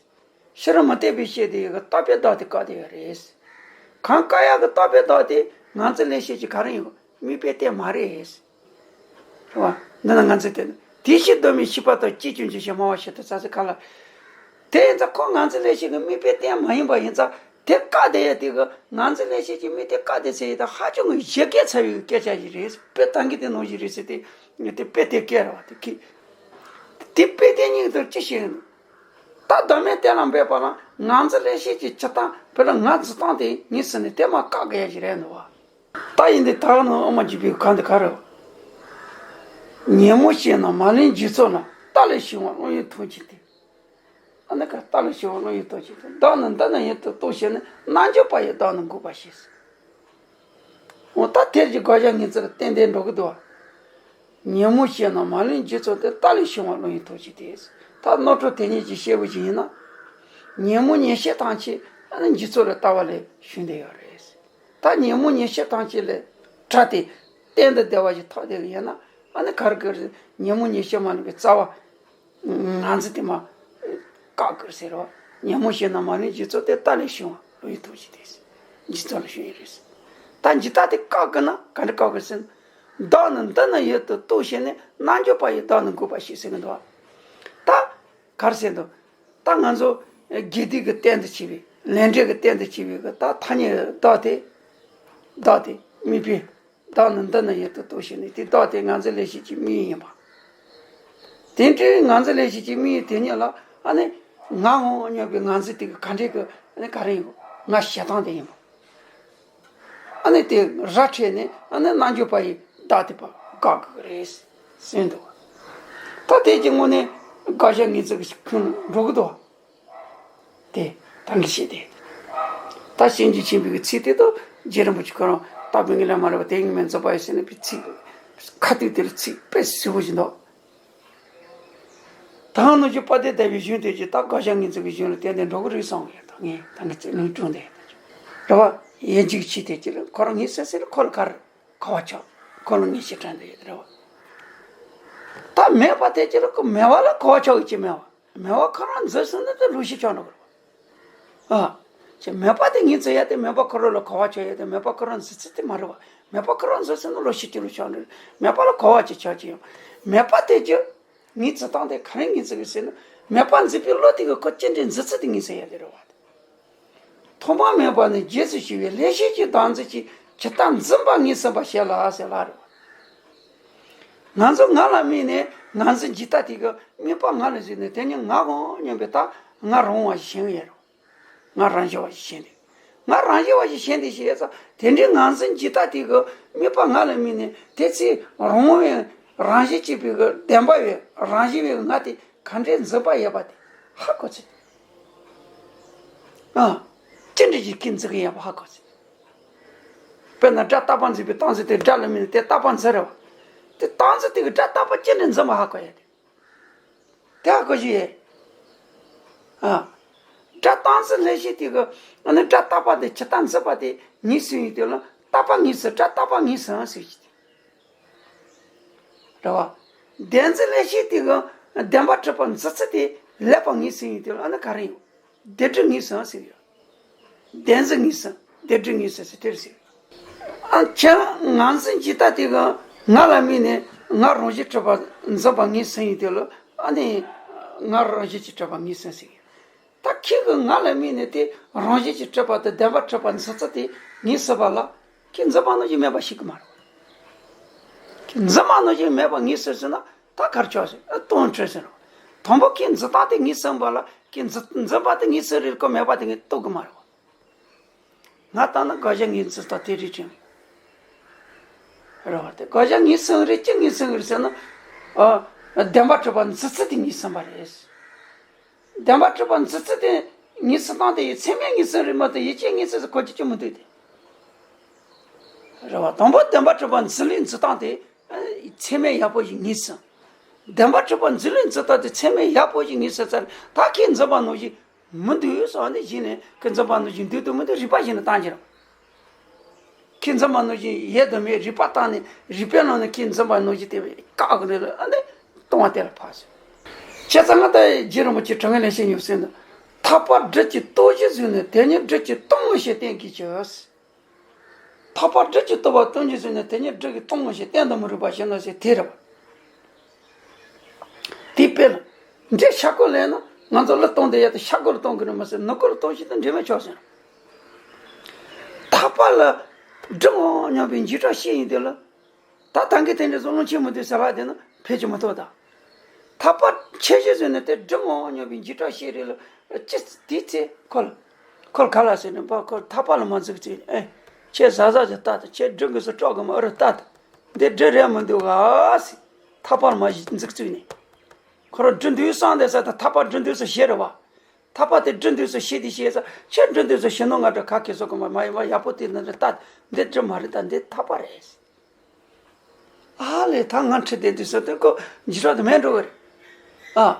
ཕྱི་རོལ་མུ་སྟེགས་པས་བཤད་བསྡད་ཡོད་ཀྱི་རྟག་པའི་བདག་དེ་བཀག་བསྡད་ཡོད་རེད། གང་བཀག་ཡ་གི་རྟག་པའི་བདག་དེ་ངར་འཛིན་ལྷན་སྐྱེས་ཀྱི་ག་རེ་ཡིན། དམིགས་པའི་རྟེན་མ་རེད། རེད་བ། འདི་ནི་ངར་འཛིན་གཏན། དེ་བཞིན་གདོད་མའི་ཤེས་པ་དང་གཅིག་ཀྱང་འགྱུར་ཞིང་སྨྲ་བ་ཞིག་ཏུ་ཚ་ཟེར་ག་ལ། དེ་ཡིན་ཙང་ཁོ་ངར་འཛིན་ལྷན་སྐྱེས་ཀྱི་དམིགས་པའི་རྟེན་མ་ཡིན་པ་ཡིན་ཙང་། དེ་བཀག་བསྡད་ཡ་དེ་གི་ངར་འཛིན་ལྷན་སྐྱེས་ཀྱི་དམིགས་རྟེན་བཀག་བསྡད་ཚེ་ཡི་དང་ཧ་ཅང་གི་བཞད་གད་ཚ་བའི་སྐད་ཆ་ཞིག་རེད། དཔེ་བཏང་གི་དེ་ནོར་ཞིག་རེད་ཟེར་ཏེ། དེ་དཔེ་དེ་སྐད་རེད་བ་དེ་ཁི། དེ་དཔེ་དེ་སྙིང་དུ་ཅི་ཞིག་ཡིན། ད་བདག་མེད་གཏན་ལ་འབེབས་པ་ལ་ངར་འཛིན་ལྷན་སྐྱེས་ཀྱི་འཇིག་སྟངས་བོད་ལ་ངར་འཛིན་སྟངས་དེ་ངེས་ཟིན་ནས་དེ་མ་བཀག་དགོས་ཡ་ཞིག་རེད་འདུག་བ། ད་ཡིན་དེ་ད་ནི་ཨ་མ་འཇིགས་པའི་གང་དེ་ག་རེད། ཉོན་མོངས་ཞེན་ནི་མ་ལུས་འཇིག་ཚོགས་ལ། རྟག་ལས་བྱུང་བ་བློ་ཡི་ཐུགས་རྗེ་སྟེ། ཨ་ནི་ཀ་རྟག་ལས་བྱུང་བ་བློ་ཡི་ཐུགས་རྗེ་སྟེ། བདག་ནི་འདི་ན་ཡོད་དུ་རྟོག་བྱས་ནས། རྣལ་འབྱོར་པ་ཡིས་བདག་ནི་འགུགས་པར་ཤོག་ཟེར། འོ་ད་དེར་གྱི་དགག་བྱ་ངེས་ཚིག་ཏན་ཏན་འགྲོ་གི་འདུག་བ། ཉོན་མོངས་ཞེན་ནི་མ་ལུས་འཇིག་ཚོགས་ལ། རྟག་ལས་བྱུང་བ་བློ་ཡི་ཐུགས་རྗེ་སྟེ། ད་རྣམ་གྲོལ་དེ་ཉིད་ཀྱི་སྐྱེས་བུ་ཞིག་ཡིན་ན། ཉོན་མོངས་ཉེས་བྱས་ཐམས་ཅད་ཨ་ནི་འཇིག་ཚོགས་ལ་ལྟ་བ་ལས་བྱུང་བསྡད་ཡོད་རེད། ད་ཉོན་མོངས་ཉེས་བྱས་ཐམས་ཅད་ལས་བྲལ་ཏེ་གཏན་དུ་བདེ་བ་ཞིག་ཐོབ་བསྡད་ཡོད་ན། ཨ་ནི་ག་རེ་ག་རེ་ཉོན་མོངས་ཉེས་བྱས་མ་ལུས་པའི་རྩ་བ། ངར་འཛིན་དེ་མ་བཀག་དགོས་ཟེར་བ། ཉོན་མོངས་ཞེན་ནི་མ་ལུས་འཇིག་ཚོགས་ལ། རྟག་ལས་བྱུང་བ་བློ་ཡི་ཐུགས་རྗེ་སྟེ། འཇིག་ཚོགས་ལ་བྱུང་ཡོད་རེད། ད་འཇིག་ལྟ་དེ་བཀག་དགོས་ན་ག་འདྲ་བཀག་དགོས་ཟེར་ན། བདག་ནི་འདི་ན་ཡོད་དུ་རྟོག་བྱས་ནས། རྣལ་འབྱོར་པ་ཡིས་བདག་ནི་འགུགས་པར་ཤོག་ཟེར་གི་འདུག་བ། ད་ག་རེ་ཟེར་འདུག་ད་ང་ཚོ་དགེ་སྡིག་གི་རྟེན་དུ་བྱས་པའི། ལས་འབྲས་ཀྱི་རྟེན་དུ་བྱས་པའི་གི་ད་ཐ་སྙད་བདག་དེ། བདག་དེ་དམིགས་པའི། བདག་ནི་འདི་ན་ཡོད་དུ་རྟོག་བྱས་ནས། དེ་བདག་དེ་ངར་འཛིན་ལྷན་སྐྱེས་ཀྱི་དམིགས་ཡུལ་ཡིན་པ། དེ་འདྲའི་ངར་འཛིན་ལྷན་སྐྱེས་ཀྱི་དམིགས་ཡུལ་དེ་ཉིད་ལ་ཨ་ནི་ངར་འོང་སྙམ་པའི་ངར་འཛིན་དེ་གི་ག་འདྲའི་གི་ཨ་ནི་ག་རེ་ཡིན་གོ། ངར་བྱེད་སྟངས་དེ་ཡིན་པ། ཨ་ནི་དེ་ར་འཕྲོད་ནས་ཨ་ནི་རྣལ་འབྱོར་པ་ཡིས་བདག་དེ་བཀག་དགོས་རེད་ཟེར་འདུག་ད་དེ་གི་ངོས་ནས་དགག་བྱ་ངེས་ཚིག་གི་ཁུངས་འགྲོ་གི་འདུག་དེ་ད་གིན་བཤད་དེ། ད་གཤིན་རྗེ་ཆེན་པོའི་ཚིག་དེ་དང་རྗེ་རིན་པོ་ཆེ་ཁོ་རང་རྟག་པའི་ངེས་ལེགས་མ་རིག་པ་དེ་ཉིད་མེད་འཛིན་པ་ཡི་ཟེར་ནས་པའི་ཚིག་ཁ་ཐུག་དེ་ལ་ཚིག་དཔེ་ཟབ་པོ་ཞིག་འདུག་ད་ནུབ་ཀྱི་དཔལ་ལྡན་དག་པའི་གཞུང་དེ་ཀྱི་ད་དགག་བྱ་ངེས་ཚིག་གི་གཞུང་ལ་ཏན་ཏན་འགྲོ་གི་རེད་བསམ་གི་ཡོད། ད་ངས་ད་ངས་ཚིག་ལུང་དྲངས་དེ་རེད་བ། ཡིན་གཅིག་ཆེ་དེ་ཀྱི་ལ་ཁོ་རང་ངེས་ཟེར་ཟེར་ཁོ་ལ་ག་རེ་ག་བ་ཆགས། ཁོ་ལ་ངེས་ཤེས་དྲན་དེ་ཡོད་རེད་བ། ད་མེད་པ་དེ་ཀྱི་ལ་ཁོ་མེད་པ་ལ་ག་བ་ཆགས་ཀྱི་མེད་བ། མེད་པ་ཁོ་རང་འཛིན་སོང་ན་དེ་ལོག་ཤེས་ཆགས་འགྲོ་གི་རེད་བ། ཨ། ཅེས་མེད་པ་དེ་ངེས་ཚིག་ཡ་དེ་མེད་པ་ཁོ་རང་ལ་ག་བ་ཆགས་ཡ་དེ་མེད་པ་ཁོ་རང་འཛིན་ཚུལ་དེ་མ་རེད་བ། མེད་པ་ཁོ་རང་འཛིན་སོང་ན་ལོག་ཤེས་ཀྱི་ལོག་ཆགས་འགྲོ། མེད་པ་ལ་ག་བ་ཅིག་ཆགས་ཀྱི་ཡོད། མེད་པ་དེ་ཀྱི་ངེས་ཚིག་སྟངས་དེ་ག་རེ་ངེས་ཚིག་གི་ཟེར་ན། མེད་པ་འཛིན་པའི་བློ་དེ་གི་ཁོ་ཅི་འདྲའི་འཛིན་ཚུལ་དེ་ངེས་ཚིག་ཡ་དེ་རེད་བ། ཐོག་མ་མེད་པ་ནས་རྗེས་སུ་ཤེས་པའི་ལྷན་སྐྱེས་ཀྱི་བདག་འཛིན་གྱིས་ཇི་ལྟར་འཛིན་པ་ངེས་ཟིན་པར་བྱེད་ལ་ཟེར་ལ་རེད་བ། ང་ཚོ་ང་ལ་དམིགས་ནས་ངར་འཛིན་འཇིག་ལྟ་དེ་གི་དམིགས་པ་ང་ལ་གཟིགས་ནས་དེ་ཉིད་ངར་འོང་སྙམ་པའི་ད་ངར་རུང་བ་ཞིག་ཤེས་ཀྱི་ཡོད་རེད། ངར་རང་བཞིན་པ་ཞིག་ཤེས་ཏེ། ངར་རང་བཞིན་པ་ཞིག་ཤེས་ཏེ་ཞེས་ཙང་དེ་འདྲའི་ངར་འཛིན་འཇིག་ལྟ་དེ་གི་དམིགས་པ་ང་ལ་དམིགས་ནས་དེ་ཚེ་རུང་བའི་རང་བཞིན་གཅིག་པའི་གི་བདེན་པ་བའི་རང་བཞིན་པའི་ང་དེ་ག་འདྲའི་འཛིན་པ་ཡོད་པ་དེ་ཧ་གོ་ཚེ། ཨ། ཅི་འདྲ་ཞིག་ཁྱེད་འཛིན་གི་ཡོད་པ་ཧ་གོ་ཚེ། དཔེར་ན་སྒྲ་རྟག་པ་འཛིན་པའི་སྟངས་འཛིན་དེ་སྒྲ་ལ་དམིགས་ནས་དེ་རྟག་པ་འཛིན་རེད་བ། དེ་སྟངས་འཛིན་དེ་གི་སྒྲ་རྟག་པ་ཅི་འདྲ་འཛིན་པ་ཧ་གོ་ཡ་དེ། དེ་ཧ་གོ་ཞིག་ཡེ། ཨ། སྒྲ་རྟག་འཛིན་ལྷན་སྐྱེས་དེ་གི་ཨ་ནི་སྒྲ་རྟག་པ་དེ་ཇི་ལྟར་འཛིན་པ་དེ་ངེས་ཟིན་ཡོད་དེ་ལ་རྟག་པ་ངེས་ཟིན་སྒྲ་རྟག་པ་ངེས་ཟིན་ཟེར་གྱི་དེ། རེད་བ། བདེན་འཛིན་ལྷན་སྐྱེས་དེ་གི་བདེན་པར་གྲུབ་པ་འཛིན་ཚུལ་དེ་ལེགས་པར་ངེས་ཟིན་ཡོད་དེ་ལ་ཨ་ནི་ག་རེ་ཡོད། བདེན་གྲུབ་ངེས་ཟིན་ཟེར་ཡོད། བདེན་འཛིན་ངེས་ཟིན་བདེན་གྲུབ་ངེས་ཟིན་ཟེར་དེར་ཟེར་ཡོད། ཨ་ཁྱེད་ངར་འཛིན་འཇིག་ལྟ་དེ་གི་ང་ལ་དམིགས་ནས་ང་རང་བཞིན་གྲུབ་པ་འཛིན་པ་ངེས་ཟིན་ཡོད་དེ་ལ་ཨ་ནི་ང་རང་བཞིན་གྱིས་གྲུབ་པ་ངེས་ཟིན་ཟེར་ཡོད། ད་ཁྱེད་ཀྱིས་ང་ལ་དམིགས་ནས་དེ་རང་བཞིན་གྱིས་གྲུབ་པ་དང་བདེན་པར་གྲུབ་པ་འཛིན་ཚུལ་དེ་ངེས་ཟིན་པ་ལ་ཁྱེད་འཛིན་པ་ནང་བཞིན་མེད་པ་ཤེས་ཀྱི་མ་རེད། ཁྱེད་འཛིན་པ་ནང་བཞིན་མེད་པ་ངེས་ཟིན་ཟེར་ན་ད་གར་ཆོག་ཟེར་ཨ་སྟོང་ཁྲོལ་ཟེར་རོ། དང་པོ་ཁྱེད་འཛིན་སྟངས་དེ་ངེས་ཟིན་པ་ལ་ཁྱེད་འཛིན་འཛིན་པ་དེ་ངེས་ཟིན་རེད་ཀོ་མེད་པ་དེ་ངས་རྟོགས་ཀྱི་མ་རེད། ང་ལྟ་ན་དགག་བྱ་ངེས་འཛིན་སྟངས་དེ་རེད་དྲན་རེད་བ། དེ་དགག་བྱ་ངེས་ཟིན་རེད་ཅི་ངེས་ཟིན་རེད་ཟེར་ན། ཨ། བདེན་པར་གྲུབ་པ་འཛིན་ཚུལ་དེ་ངེས་ཟིན་པ་རེད། བདེན་པར་གྲུབ་པ་འཛིན་ཚུལ་དེ་ངེས་ཟིན་སྟངས་དེ་ཡི་ཚད་མས་ངེས་ཟིན་རེད་མ་གཏོགས་ཡིད་ཆེས་ངེས་ཟིན་ཟེར་གོ་རྒྱུ་ཅི་མི་འདུག་དེ། རེད་བ། དང་པོ་བདེན་པར་གྲུབ་པ་འཛིན་ལུགས་འཛིན་སྟངས་དེ་ཚད་མས་ཡག་པོ་ཞིག་ངེས་ཟིན། བདེན་པར་གྲུབ་པ་འཛིན་ལུགས་འཛིན་སྟངས་དེ་ཚད་མས་ཡག་པོ་ཞིག་ངེས་ཟིན་ཚར་ད་ཁྱེད་འཛིན་པ་ནང་བཞིན་ མི་འདུག་བསམ་ནས་གཞི་ནས་ཁོས་འཛིན་པ་ནང་བཞིན་འདུག་འདུག་མི་འདུག་རིག་པ་གཞི་ནས་བཏང་གི་རེད། ཁོས་འཛིན་པ་ནང་བཞིན་ཡལ་དུ་མེད། རིག་པ་བཏང་ནས་རིག་པའི་ནང་ནས་ཁོས་འཛིན་པ་ནང་བཞིན་དེ་བཀག་གི་རེད་ལ། ཨ་ནི་སྟོང་པ་དེ་ལ་ཕར་ཟེར། བྱས་ཙང་ང་ད་རྗེ་རིན་པོ་ཆེ་དྲང་ངེས་ལས་བཤད་ཉུང་ཟེར་ན། ཐར་པ་སྒྲུབ་ཀྱི་སྟོབས་གཞི་བཟུང་ནས། དེ་ཉིད་སྒྲུབ་ཀྱི་གཏོང་ངོ་ཞེས་བསྟན་གྱིས་ཀྱང་། ཐར་པ་སྒྲུབ་ཀྱི་སྟོབས་པ་སྟོང་གཞི་བཟུང་ནས། དེ་ཉིད་སྒྲུབ་ཀྱི་གཏོང་ངོ་ཞེས་བསྟན་དུ་མི་རུང་བ་ཞིག་ནོ་ཟེར་དེ་རེད་པ། དེའི་དཔེ་ལ། འདྲེ་ཤ་ཁོག་ལེན་ན་ང་ཚོ་གླུ་གཏོང་དེ་ཡ་དང་ཤ་ཁོག་ལ་གཏོང་གི་རེད་མ་ཟད། ནུ་ཁོག་ལ་གཏོང་ཞིག་དང་འདྲེ་མེད་ཆོག་ཟེར། ཐར་པ་ལ་སྒྲུབ་ངོ་སྙམ་པའི་འཇིགས་སྐྲག་སྐྱེ་ཡིན་དུས་ལ། ད་ད་གིན་དེ་འདྲའི་བཟོ་ལོང་ཆེན་མོ་དེ་ཟེར་ལ་དེ་ན་ཕལ་ཆེར་མ་གཏོགས་ད། ཐར་པ་ཁྱད་གཞི་བཟུང་ནས་དེ་སྒྲུབ་ངོ་སྙམ་པའི་འཇིགས་སྐྲག་སྐྱེ་རེད་ལ། ཅི་དེའི་ཚེ་ཁོ་ལ། ཁོ་ལ་ག་ལ་ཟེར་ནས་པ། ཁོ་ཐར་པ་ལ་མ་འཛུགས་ཚེ་ནས། ཨེ། ཁྱེད་ཟ་ཟ་ཟ་ལྟ་དང་། ཁྱེད་སྒྲུབ་དགོས་སུ་སྐྲག་གི་མ་ཨ་རུ་ལྟ་དང་། འདི་སྒྲུབ་རེད་མི་འདུག་ག་ཟེར། ཐར་པ་ལ་མ་འཛུགས་ཚེ་ནས། ཁོ་རང་སྒྲུབ་འདོད་བསམ་དེ་ས་ད་ཐར་པ་སྒྲུབ་འདོད་སུ་ཞེ་རེད་བ། ཐར་པ་དེ་སྒྲུབ་འདོད་སུ་ཞེ་དེ་ཞེ་ས། ཁྱེད་སྒྲུབ་འདོད་སུ་ཞེ་ནོ་ང་འདྲ་ག་གེ་སོ་གི་མ་མ་ཡིན་པ། ཡག་པོ་དེ་ནི་ལྟ། འདི་སྒྲུབ་མ་རེད་ད། འདི་ཐར་པ་རེད། ཨ་ལས། ད་ང་ཁྲིད་དེ་དུས་སུ་དེ་ཁོ་འཇིགས་སྐྲག་དེ་མེད་འགྲོ་གི་རེད། ཨ།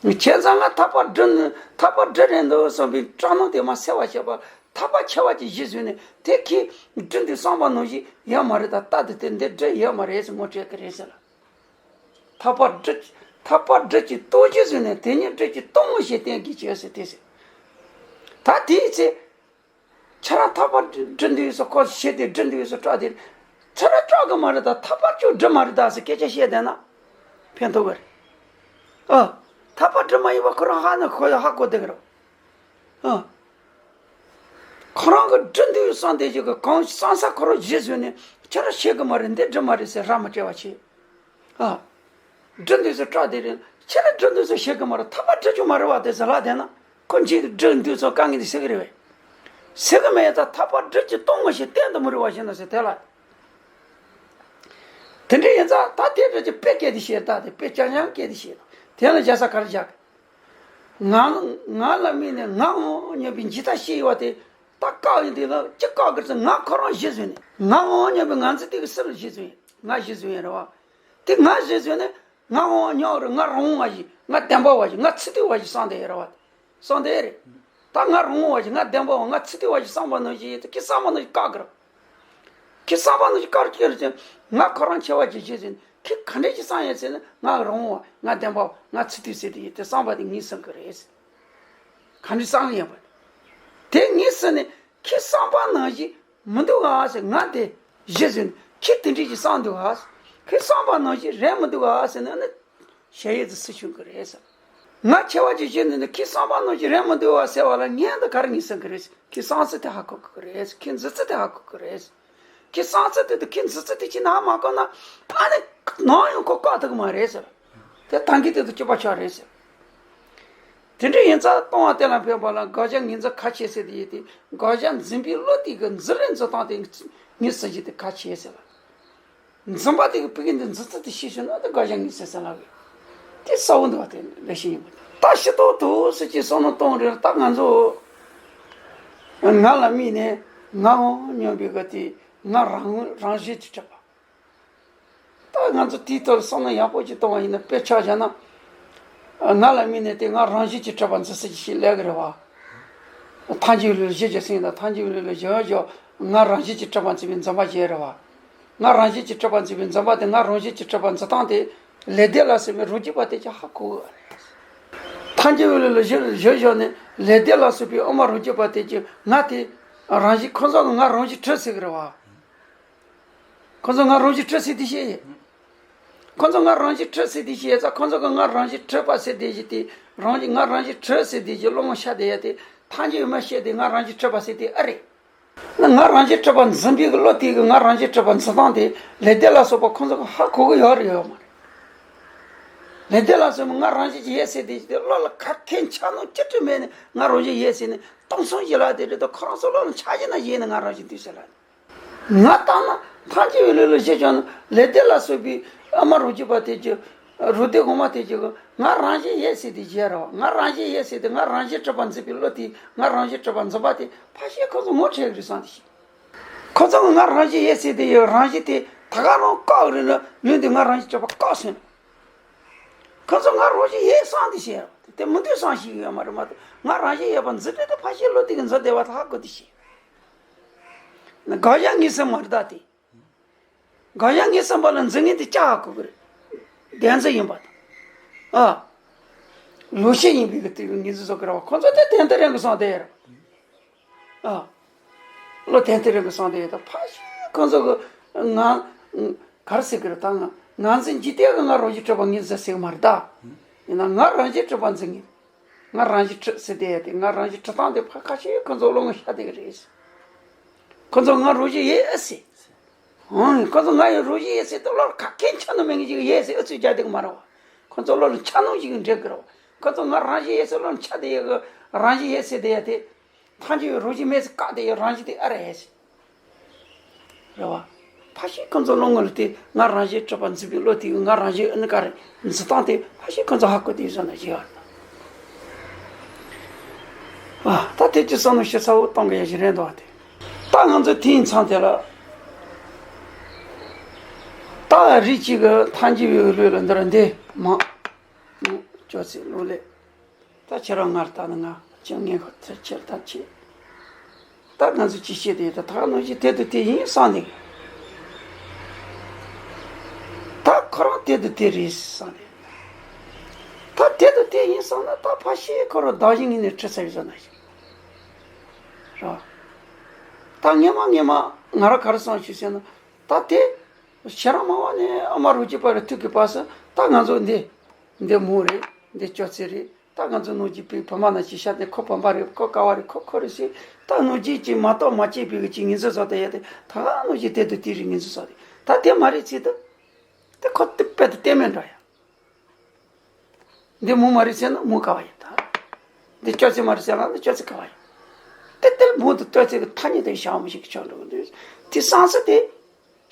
བྱས་ཙང་ང་ཐར་པ་སྒྲུབ་ནི། ཐར་པ་སྒྲུབ་རན་འདུག་བསམ་པའི་སྐྲག་སྣང་དེ་མ་སེལ་བ་བྱས་པ། ཐར་པ་ཁྱད་པར་གྱི་གཞི་བཟུང་ནས་དེ་ཁྱེད་སྒྲུབ་འདོད་བསམ་པ་ནང་བཞིན་ཡོད་མ་རེད་ད། ལྟ་དེ་དེ་འདི་སྒྲུབ་ཡོད་མ་རེད་ཟེར་ངོ་སྤྲད་ཀྱི་རེད་ཟེར་ལ། ཐར་པ་སྒྲུབ། ཐར་པ་སྒྲུབ་ཀྱི་སྟོབས་གཞི་བཟུང་ནས། དེ་ཉིད་སྒྲུབ་ཀྱི་གཏོང་ངོ་ཞེས་བསྟན་གྱིས་ཀྱང་ཟེར་དེ་ཟེར། ད་དེའི་ཚེ། ཁྱེད་རང་ཐར་པ་སྒྲུབ་འདོད་སུ་ཁོ་ཞེ་དེ་སྒྲུབ་འདོད་སུ་སྐྲག་དེ། ཁྱེད་རང་སྐྲག་གི་མ་རེད་ད། ཐར་པ་ཁྱོད་སྒྲུབ་མ་རེད་ད་ཟེར་སྐད་ཆ་བཤད་བསྡད་ན་ཕན་ཐོགས་གི་རེད། ཨ། ཐར་པ་སྒྲུབ་མ་ཡིན་པ་ཁོ་རང་ཧ་ནས་ཁོ་ཡ་ཧ་གོ་བསྡད་ཀྱི་རེད། ཨ། ཁོ་རང་གི་སྒྲུབ་འདོད་བསམ་དེ་ཅིག་གི་གང་བསམ་ས་ཁོ་རང་གཞི་བཟུང་ནས་ཁྱེད་རང་ཤེས་གི་མ་རེད། འདི་སྒྲུབ་མ་རེད་ཟེར་ར་མ་སྤྲད་པ་བྱེད། ཨ། སྒྲུབ་འདོད་སུ་སྐྲག་དེ་རེད། ཁྱེད་རང་སྒྲུབ་འདོད་སུ་ཤེས་གི་མ་རེད། ཐར་པ་སྒྲུབ་རྒྱུ་མ་རེད་བ་དེ་ཟེར་ལ་དེ་ན་ཁོ་འཇིག་སྒྲུབ་འདོད་སུ་དཀའ་ངལ་དེ་སེལ་གི་རེད་བས། སེལ་གི་མེད་ད། ཐར་པ་སྒྲུབ་ཀྱི་གཏོང་ངོ་ཞེས་བསྟན་དུ་མི་རུང་བ་ཞིག་ནོ་ཟེར་དེ་ལ། དེ་འདྲ་ཡིན་ཙང་ད་དེ་འདྲ་ཅིག་དཔེ་སྐད་དེ་བཤད་ད། དེ་དཔེ་རྐྱང་རྐྱང་སྐད་དེ་བཤད་ད། དེ་ལ་རྒྱལ་ས་ག་རེ་རྒྱག་གི། ང་ང་ལ་དམིགས་ནས་ང་ངོ་སྙམ་པའི་འཇིགས་སྐྲག་སྐྱེ་ཡོད་པ་དེ། ད་བཀག་ཡིན་དེ་ལ་ཅི་བཀག་གི་ཟེར། ང་ཁོ་རང་གཞི་བཟུང་ནས། ང་ངོ་སྙམ་པའི་ང་ཚོ་དེ་གི་སེམས་ལ་གཞི་བཟུང་ཡིན། ང་གཞི་བཟུང་ཡིན་རེད་བ། དེ་ང་གཞི་བཟུང་ནས་ང་ངོ་སྙམ་རེད། ང་རང་དབང་བ་ཞིག་ང་བདེན་པ་བ་ཞིག་ང་ཚིག་ཐིག་བ་ཞིག་བསམ་བསྡད་ཡོད་རེད་བ། བསམ་བསྡད་ཡོད་རེད། ད་ང་རང་དབང་བ་ཞིག་ང་བདེན་པ་བ་ང་ཚིག་ཐིག་བ་ཞིག་བསམ་པ་ནང་བཞིན་ཡིན་ཙང་ཁྱེད་བསམ་པ་ནང་བཞིན་བཀག་གི་རེད། ཁྱེད་བསམ་པ་ནང་བཞིན་བཀག་གི་རེད་ཅེས། ང་ཁོ་རང་ཆེ་བ་ཞིག་བྱེད་ཟིན། ཁྱེད་ག་འདྲས་ཅིག་བསམ་ཡོད་ཟེར་ན། ང་རང་དབང་བ། ང་བདེན་པ་བ། ང་ཚིག་ཐིག་ཟེར་དེ་ཡིན། དེ་བསམ་པ་དེ་ངས་ཟིན་གི་རེད། ག་འདྲས་བསམ་ཡོད་པ། དེ་ངས་ཟིན་ནས་ཁྱེད་བསམ་པ་ནང་བཞིན་མི་འདུག་ག་ཟེར། ང་དེ་གཞི་ཟིན། ཁྱེད་དེ་འདྲས་ཅིག་བསམ་འདུག་ག། ཁྱེད་བསམ་པ་ནང་བཞིན་རེད་མི་འདུག་ག་ཟེར་ན་ནི་ཞལ་ཡས་དེ་སུ་བྱུང་གི་རེད་ཟེར། ང་ཆེ་བ་ཅིག་བྱེད་ནི་འདི་ཁྱེད་བསམ་པ་ནང་བཞིན་རེད་མི་འདུག་བ་ཟེར་བ་ལ་ངས་འདི་ག་རེ་ངས་ཟེར་གི་རེད། ཁྱེད་བསམ་ཚུལ་དེ་ཧ་གོ་གི་རེད། ཁྱེད་འཛིན་ཚུལ་དེ་ཧ་གོ་གི་རེད། ཁྱེད་བསམ་ཚུལ་དེ་དང་ཁྱེད་འཛིན་ཚུལ་དེ་གཅིག་ན་མ་གོ་ན་ཨ་ནི་ནམ་ཡང་ཁོ་བཀག་ཐུབ་གི་མ་རེད་ཟེར། དེ་ད་གིན་དེ་དང་གཅིག་པ་ཆགས་རེད་ཟེར། དེ་འདྲ་ཡིན་ཙང་ལྟུང་བ་གཏན་ལ་ཕབ་པ་ལ་དགག་བྱ་ངོས་འཛིན་ཁ་ཕྱེ་ཟེར་དེ་ཡིན་ཏེ། དགག་བྱ་འཛིན་པའི་བློ་དེ་གི་འཛིན་རེས་འཛིན་སྟངས་དེ་ངོས་འཛིན་གྱི་དེ་ཁ་ཕྱེ་ཟེར་ལ། འཛིན་པ་དེ་གི་ཕ་གི་འདི་འཛིན་ཚུལ་དེ་ཤེས་བྱུང་ན་དེ་དགག་བྱ་ངོས་འཛིན་ཟེར་ལབ་ཀྱི། དེ་གསལ་བོ་འདུག་བ། དེ་ལེགས་ཤོས་ཡིན་པ་དེ། ད་ཤི་ཏོག་ཏོག་ཟེར་གྱི་བསམ་བློ་གཏོང་རེད། ད་ང་ཚོ་ང་ལ་དམིགས་ནས་ང་ངོ་སྙམ་པའི་གི་དེ་ང་རང་རང་བཞིན་གྱིས་གྲུབ་པ། ད་ང་ཚོ་དེའི་ཐོག་ལ་བསམ་བློ་ཡག་པོ་ཅིག་གཏོང་བ་ཡིན་ན། དཔེར་ཆ་བཞག་ན། ང་ལ་དམིགས་ནས་དེ་ང་རང་བཞིན་གྱིས་གྲུབ་པ་འཛིན་ས་ཅིག་ཞིག་སླེབས་ཀྱི་རེད་བ། ཐལ་འགྱུར་བའི་ལུགས་ལ་གཞི་བཞག་ཟེར་ཡིན་ད། ཐལ་འགྱུར་བའི་ལུགས་ལ་གཞི་བཞག་ང་རང་བཞིན་གྱིས་གྲུབ་པ་འཛིན་པའི་འཛིན་པ་ཅིག་རེད་བ། ང་རང་བཞིན་གྱིས་གྲུབ་པ་འཛིན་པའི་འཛིན་པ་དེ་ང་རང་བཞིན་གྱིས་གྲུབ་པ་འཛིན་སྟངས་དེ་ལེགས་སྡུག་ལ་སོགས་པའི་རང་རྒྱུད་པ་དེ་ཅིག་ཧ་གོ་གི་རེད། ཐལ་འགྱུར་བའི་ལུགས་ལ་གཞི་བཞག་བཞག་ནས་ལེགས་སྡུག་ལ་སོགས་པའི་དབུ་མ་རང་རྒྱུད་པ་དེ་ཅིག་ང་དེ་རང་བཞིན་ཁོ་ཚོ་གི་ང་རང་བཞིན་གྲུབ་ཟེར་གི་རེད་བ། ཁོ་ཚོ་ང་རང་བཞིན་གྲུབ་ཟེར་དེ་བཤད་ཡོད། ཁོ་ཚོ་ང་རང་བཞིན་གྲུབ་ཟེར་དེ་བཤད་ཡོད་ཙང་། ཁོ་ཚོ་གི་ང་རང་བཞིན་གྲུབ་པ་ཟེར་དེ་བཞིན་དེ་རང་བཞིན། ང་རང་བཞིན་གྲུབ་ཟེར་དེ་བཞིན་བློ་ངོ་ཤར་བསྡད་ཡོད་དེ། ཐལ་འགྱུར་མ་བཤད་དེ་ང་རང་བཞིན་གྲུབ་པ་ཟེར་དེ་ཨེ་རེད། ང་རང་བཞིན་གྲུབ་པ་འཛིན་པའི་གི་བློ་དེ་གི་ང་རང་བཞིན་གྲུབ་པ་འཛིན་སྟངས་དེ་ལེགས་སྡུག་ལ་སོགས་པ་ཁོ་ཚོ་གི་ཧ་གོ་གི་ཡོད་རེད་ཡོད་མ་རེད། ལེགས་སྡུག་ལ་སོགས་པ་ང་རང་བཞིན་གྱིས་ཡོད་ཟེར་དེ་བཞིན་དེ་བློ་ལ་ག་གེ་འཆར་སྣང་ཅི་སྤྲོ་མེད་ནས་ང་རང་བཞིན་ཡོད་ཟེར་ནས་སྟོང་སང་ཞིག་ལ་དེ་རེད་དོ། ཁོ་རང་ཚོ་བློ་ལ་འཆར་གཞི་ན་ཡོད་ནས་ང་རང་བཞིན་འདུག་ཟེར་ལ། ང་ལྟར་ན་ཐལ་འགྱུར་བའི་ལུགས་ལ་གཞི་བཞག་ན་ལེགས་སྡུག་ལ་སོགས་པའི་དབུ་མ་རང་རྒྱུད་པ་དེ་ཅིག་རང་སྡུག་གོང་མ་དེ་ཅིག་ང་རང་བཞིན་ཡོད་ཟེར་དེ་བཞིན་རེད་བ། ང་རང་བཞིན་ཡོད་ཟེར་དེ་ང་རང་བཞིན་གྲུབ་པ་འཛིན་པའི་བློ་དེ། ང་རང་བཞིན་གྲུབ་པ་འཛིན་པ་དེ་ཕལ་ཆེར་ཁོ་ཚོ་ངོ་འཕྲོད་ཀྱི་རེད་བསམ་དེ་བཞིན། ཁོ་ཚོ་ང་རང་བཞིན་ཡོད་ཟེར་དེ་ཡོད། རང་བཞིན་དེ་ད་ག་རང་བཀག་རེད་ན་ལུས་འདི་ང་རང་བཞིན་གྲུབ་པ་བཀག་སོང་། ཁོ་ཚོ་ང་རང་བཞིན་ཡོད་བསམ་དེ་བཞིན། དེ་མི་འདོད་བསམ་ཞིག་ཡོད་མ་རེད་མ་གཏོགས། ང་རང་བཞིན་ཡོད་པ་འཛིན་གྲྭ་དེ་ཕལ་ཆེར་བློ་དེ་གི་འཛིན་བདེ་བ་ལྷག་དགོས་དེ་ཤེས། དགག་བྱ་ངེས་ཟིན་མ་རེད་ད་དེ། དགག་བྱ་ངེས་ཟིན་པ་ལ་འཛིན་མཁན་དེ་བཅའ་དགོས་ཀྱི་རེད། བདེན་འཛིན་ཡིན་པ་དང་། ཨ། ལོག་ཤེས་ཡིན་པའི་གི་དེ་གི་ངོས་འཛིན་བཟོ་གི་རེད་བ། ཁོ་ཚོ་དེ་ཏན་ཏན་རང་གི་བསམ་བསྡད་ཡོད་རེད་བ། ཨ། བློ་ཏན་ཏན་རང་གི་བསམ་བསྡད་ཡོད་ད། ཕལ་ཆེར་ཁོ་ཚོ་གི་ང་ག་རེ་ཟེར་གི་རེད་ད། ང་ང་འཛིན་འཇིག་རྟེན་གི་ང་རང་བཞིན་གྲུབ་པ་ངོས་འཛིན་ཟེར་གི་མ་རེད་ད། ཡིན་ན་ང་རང་བཞིན་གྲུབ་པ་འཛིན་གི། ང་རང་བཞིན་གྲུབ་ཟེར་བསྡད་ཡོད་དེ། ང་རང་བཞིན་གྲུབ་སྟངས་དེ་ཕ་ཁ་ཤས་ཁོ་ཚོ་བློ་ངོ་ཤར་བསྡད་གི་རེད། ཁོ་ཚོ་ང་རང་བཞིན་ཡོད་ཟེར། ཨང་། ཁོ་ཚོ་ང་ཡང་རང་བཞིན་ཡོད་ཟེར་དུས་བློར་ག་གེ་འཆར་སྣང་མེད་མཁན་ཅིག་ཡོད་ཟེར་ཨུ་ཚུགས་རྒྱག་བསྡད་གི་མ་རེད་བ། ཁོ་ཚོ་བློ་ལ་འཆར་སྣང་ཞིག་འདྲེན་གི་རེད་བ། ཁོ་ཚོ་ང་རང་བཞིན་ཡོད་ཟེར་བློ་ལ་འཆར་བསྡད་ཡོད་གི། རང་བཞིན་ཡོད་ཟེར་བསྡད་ཡོད་དེ། ཐམས་ཅད་རང་བཞིན་མེད་ཟེར་བཀག་བསྡད་ཡོད། རང་བཞིན་དེ་ཨ་རེད་ཟེར། རེད་བ། ཕལ་ཆེར་ཁོ་ཚོ་བློ་ངོ་ལ་དེ་ང་རང་བཞིན་གྲུབ་པ་འཛིན་པའི་བློ་དེ། ང་རང་བཞིན་ཨ་ནི་ག་རེ་འཛིན་སྟངས་དེ་ཕལ་ཆེར་ཁོ་ཚོ་ཧ་གོ་བསྡད་ཡོད་བཟོ་འདྲ་ཞིག་ཡོད་རེད། ཨ། ད་དེ་ཅི་བསམ་བློ་ཞིབ་ཚགས་པོ་གཏོང་དགོས་ཡ་ཞིག་རེད་འདུག་བ་དེ། ད་ང་ཚོ་དེ་ཡིན་ཙང་དེ་ལ། ད་རིགས་གཅིག་གི་ཐམས་ཅད་པའི་ལུས་ལ་འདིར་འདི་མ། མ། སྤྱོད་ཚུལ་གླུ་ལེན། ད་ཁྱེད་རང་ངར་ལྟ་ན་ང་ཅང་ངན་ཁོ་ཚེ་ཁྱེར་ད་ཆེ། ད་ང་ཚོ་ཅི་བཤད་དེ་ད་ད་ག་ནང་བཞིན་དེ་དང་དེ་ཡིན་བསམ་ནས། ད་ཁོ་རང་དེ་དང་དེ་རེད་བསམ་ནས། ད་དེ་དང་དེ་ཡིན་བསམ་ན། ད་ཕ་ཤེས་ཁོ་རང་བདག་གཞན་གཉིས་ནས་ཁྲི་ཚར་བའི་བཟོ་ན་ཞིག་རེད་བ། ད་སྔས་མ་སྔས་མ་ང་རང་ག་རེ་བསམ་ཞུ་ཟེར་ན། ད་དེ་ཁྱེད་རང་མ་འོངས་ནས་ཨ་མ་རུ་གཅིག་པ་རེད། ཐུག་གི་པ་སོ། ད་ང་ཚོ་འདི་འདི་མོ་རེད། འདི་སྐྱོ་ཚེ་རེད། ད་ང་ཚོ་ནང་གི་བུ་བུ་མ་ན་ཅི་ཤ་དེ་ཁོ་བུམ་པ་རེད། ཁོ་ཀ་བ་རེད། ཁོ་ཁོ་རེད་ཟེར། ད་ནང་གི་ཅི་མ་གཏོགས་མ་སྐྱེས་པའི་གི་ཅི་ངན་ཚོ་བཟོ་དེ་ཡ་དེ། ད་ནང་གི་དེ་དུ་དེ་རིགས་ངན་ཚོ་བཟོ་དེ། ད་དེ་མ་རེད་ཚེ་ད། དེ་ཁོ་དེ་དཔེ་དེ་བལྟས་མེད་འདྲ་ཡ། འདི་མོ་མ་རེད་ཟེར་ན་མོ་ཀ་བ་ཡིན་ད། འདི་སྐྱོ་ཚེ་མ་རེད་ཟེར་ན་འདི་སྐྱོ་ཚེ་ཀ་བ་ཡིན། དེ་དེ་མོ་དུ་སྐྱོ་ཚེ་གི་ཐ་སྙད་དེ་བཞག་མི་ཞིག་གི་ཆོག་འགྲོ་གི་འདུག་དེ་བསམ་ས་དེ།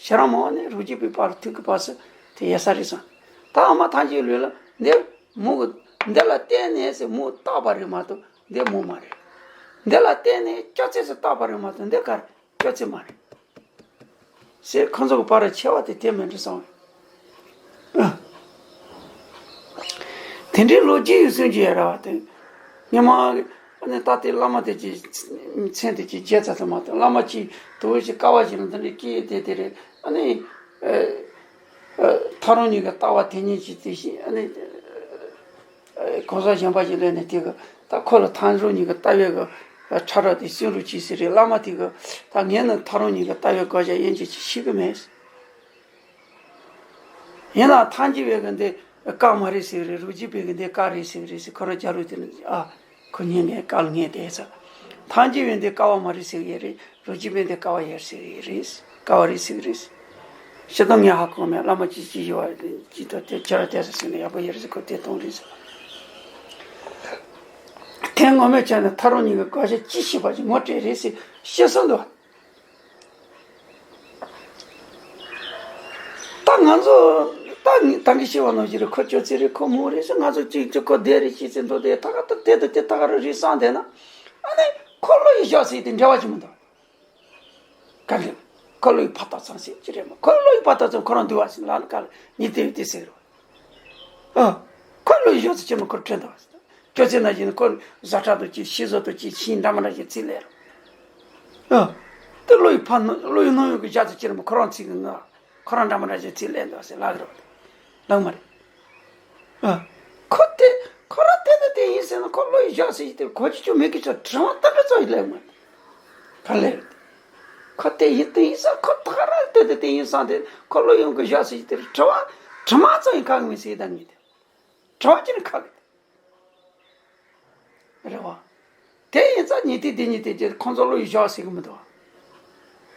ཤ་ར་མོ་ནི་རུ་གཅིག་པའི་བར་ཐུག་གི་བར་སུ་དེ་ཡེ་ས་རེད་སོང་། ད་ཨ་མ་ཐང་ཅིག་ལུས་ལ་འདི་མོ་གི་འདི་ལ་བརྟེན་ནས་ཟེར་མོ་བཏགས་པ་རེད་མ་གཏོགས་འདི་མོ་མ་རེད། འདི་ལ་བརྟེན་ནས་སྐྱོ་ཚེ་ཟེར་བཏགས་པ་རེད་མ་གཏོགས་འདི་གར་སྐྱོ་ཚེ་མ་རེད། ཟེར་ཁོ་ཚོ་གི་བར་ལ་ཆེ་བ་དེ་དེ་མིན་འགྲོ་སོང་། དེ་འདྲའི་ལོ་རྒྱུས་ཡོད་སུན་གྱི་ཡོད་ར་བ་དེ། ཉི་མ་ཨ་ནི་ད་ལྟའི་བླ་མ་དེ་ཀྱི་མཚན་དེ་ཀྱི་རྒྱལ་ཚ་དུ་མ་དང་བླ་མ་གཅིག་དུ་བོ་ཞིག་ཀ་བ་ཞིག་ལ་འདི་འདྲའི་སྐད་དེ་དེ་རེད། ཨ་ནི་ཐག་རིང་གཉིས་ཀྱི་ལྟ་བ་དེ་ཉིད་ཀྱི་དེ་བཞིན་ཨ་ནི་གོང་ས་གཞོན་པ་ཞིག་སླེབས་ནས་དེ་གི་ད་ཁོ་ལ་ཐག་རིང་གཉིས་ཀྱི་ལྟ་བའི་གི་ཕྲ་རགས་དེ་སུན་རུ་གྱིས་ཟེར་རེད། བླ་མ་དེ་གི་ད་ངས་ནི་ཐག་རིང་གཉིས་ཀྱི་ལྟ་བའི་གོ་བྱ་ཡན་ཆད་ཅིག་ཤེས་གི་མེད། ཡིན་ན་ཐང་གཅིག་པའི་གི་འདི་བཀག་མ་རེད་ཟེར་གི་རེད། རུ་གཅིག་པའི་གི་འདི་བཀག་རེད་ཟེར་གི་རེད་ཟེར། ཁོ་རང་རྒྱ་རུ་དེ་ལ་ཨ་ཁོ་ཉན་མཁན་བཀག་ལ་ངས་བསྡད་ཚར། ཐང་གཅིག་པའི་འདི་བཀག་པ་མ་རེད་ཟེར་གི་རེད། རུ་གཅིག་པའི་འདི་བཀག་པ་ཡོད་ཟེར་གི་རེད། བཀག་པ་རེད་ཟེར་གི་རེད། ཤི་དང་ངས་ཧ་གོ་མེད། བླ་མ་ཅི་ཅི་ཡོད་བ་ཅི་ད་དེ་ཁྱེད་རང་བལྟས་ས་ཟེར་ན་ཡག་པོ་ཡོད་རེད་ཟེར། ཁོ་དེ་གཏོང་རེད་ཟེར། དེ་ངོ་མས་བྱས་ན་ཐག་རིང་གཉིས་ཀྱི་གོ་བྱ་ཅི་ཤེས་པ་ཅིག་ངོ་སྤྲད་རེད་ཟེར་ཤེས་སོང་འདུག་ད་ང་ཚོ་ད་ད་གིན་བཤད་པ་ནང་བཞིན་རེད། ཁོ་སྐྱོ་ཚེ་རེད། ཁོ་མོ་རེད་ཟེར། ང་ཚོ་གཅིག་གཅིག་ཁོ་བསྡད་རེད་ཅེས་ཟེར་འདུག་དེ་ད་ག་ད་དེ་ད་དེ་ད་ག་རེ་རེད་བསམ་བསྡད་ན། ཨ་ནི་ཁོ་བློ་ཡི་བཞག་ཟེར་དེ་འབྲེལ་བ་ཅི་མི་འདུག་ག་ལེ། ཁོ་བློ་ཡི་ཕར་བཏགས་ཙམ་ཟེར་ཅི་རེད་མོ། ཁོ་བློ་ཡི་ཕར་བཏགས་ཙམ་ཁོ་རང་འདུལ་བ་ཟེར་ལ་ནི་ག་ལེ་ཉི་དེ་ཡི་དེ་ཟེར་རོ། ཨ། ཁོ་བློ་ཡི་བཞག་ཟེར་ཅི་མོ་ཁོར་ཁྲོན་འདུག་བ་ཟེར། སྐྱོ་ཚེ་ན་བཞིན་ཁོ་བཟའ་ཁྲག་ཏུ་ཅི་ཤི་བཟོ་ཏུ་ཅི་ཤི་འདྲ་མ་འདྲ་ཞིག་ཚིག་ལེ་རོ། ཨ། དེ་བློ་ཡི་ཕ་ནོ་བློ་ཡི་ནོ་ཡོད་གི་བཞག་ཚེ་ཅི་རེད་མོ། ཁོ་རང་ཚིག་གི་ངག་ཁོ་རང་འདྲ་མ་འདྲ་ཞིག་ཚིག་ལེ་འདུག་ཟེར་ལག་རོ། ལག་མ་རེད། ཨ། ཁོ་དེ་ཁོ་རང་དེ་ནི་དེ་ཡིན་ཟེར་ན་ཁོ་བློ་ཡི་བཞག་ཟེར་ཡི་དེ་གོ་ཅི་ཅུ་མེད་གི་ཆོ་དྲི་བ་ཏག་ཏག་ཙོ་ཡི་ལེ་མ་རེད། ག་ལེ་རེད། ཁོ་དེ་ཡིན་དེ་ཡིན་ས་ཁོ་ཐག་རང་དེ་དེ་དེ་ཡིན་ས་དེ་ཁོ་བློ་ཡོང་གི་བཞག་ཟེར་ཡི་དེ་དྲི་བ་དྲི་མ་ཙོ་ཡི་ག་གི་མི་ཟེར་ད་ངེས་དེ། དྲི་བ་ཅི་ནི་ཁ་གི་དེ། རེད་བ། དེ་ཡིན་ཙང་ཉི་དེ་དེ་ཉི་དེ་ཅི་ཁོང་ཚོ་བློ་ཡི་བཞག་ཟེར་གི་མི་འདུག་བ།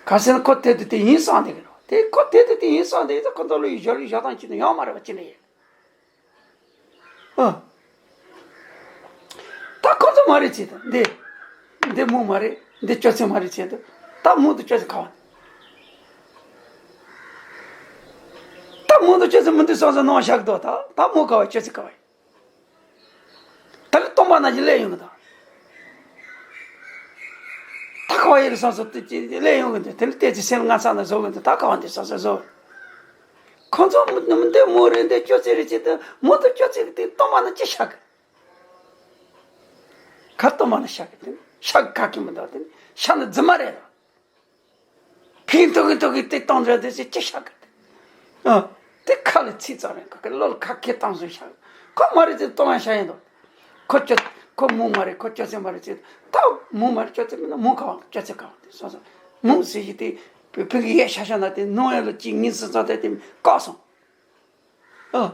ག་ཟེར་ན་ཁོ་དེ་དེ་དེ་ཡིན་བསམ་དེ་གི་རེད་བ། དེ་ཁོ་དེ་དེ་དེ་ཡིན་བསམ་དེ་ཡིན་ཙང་ཁོང་ཚོ་བློ་ཡི་བཞག་རིགས་བཞག་སྟངས་ཅི་ནི་ཡོང་མ་རེད་བ་ཅི་ནི་ཡིན། ཨ། ད་ཁོ་ཚོ་མ་རེད་ཅེས་དང་འདི། འདི་མོ་མ་རེད། འདི་སྐྱོ་ཚེ་མ་རེད་ཅེས་དང་། ད་མོ་དང་སྐྱོ་ཚེ་ག་བ། ད་མོ་དང་སྐྱོ་ཚེ་མི་འདུག་བསམ་བསམ་སྣང་བ་ཤར་གི་འདུག་ད་ད་མོ་ག་བ་སྐྱོ་ཚེ་ག་བ་ཡིན། ད་ལྟ་སྟོང་པ་ན་གྱི་སླེབས་ཡོང་གི་འདུག་ད་ག་བ་ཡིན་བསམ་བསམ་དུ་ཅི་སླེབས་ཡོང་གི་འདུག་དེ་ལ་བལྟས་ཚེ་སེམས་ང་ཚ་ན་བཟོ་གི་འདུག་ད་ག་བ་འདུག་བསམ་བསམ་བཟོ། ཁོ་ཚོ་མི་འདི་མོ་རེད། འདི་སྐྱོ་ཚེ་རེད་ཅེས་དང་མོ་དང་སྐྱོ་ཚེ་གི་དེ་སྟོང་པ་ན་ཅི་ཤར་གི། ཁ་གཏོར་མ་ལ་ཤ་གི་དེ་ནི་ཤ་གི་ཁ་གི་མི་འདུག་དེ་ནི་ཤ་ནི་རྫུན་མ་རེད་ལ། ཕིང་ཐུག་གི་ཐུག་གི་དེ་གཏོང་འདྲ་དེ་ཚེ་ཅི་ཤ་གི་དེ། ཨ། དེ་ཁ་ལ་ཚིག་ཙམ་རེད་ཁ་གི་བློ་ལ་ཁ་གི་གཏོང་སོང་ཤ། ཁོ་མ་རེད་དེ་གཏོང་ཡ་ཤ་ཡིན་འདུག་ཁོ་ཅོ་ཁོ་མོ་མ་རེད་ཁོ་ཅོ་ཚེ་མ་རེད་ཚེ་ད་མོ་མ་རེད་ཅོ་ཚེ་མིན་ན་མོ་ག་བ་ཅོ་ཚེ་ག་བ་དེ་སོང་སོང་མོ་ཟེར་གྱི་དེ་ཕི་གི་ཡས་ཤ་ཤ་ན་དེ་ནོ་ཡ་ལ་ཅིག་ཉིན་སུ་ཙང་དེ་དེ་བཀག་སོང་། ཨ།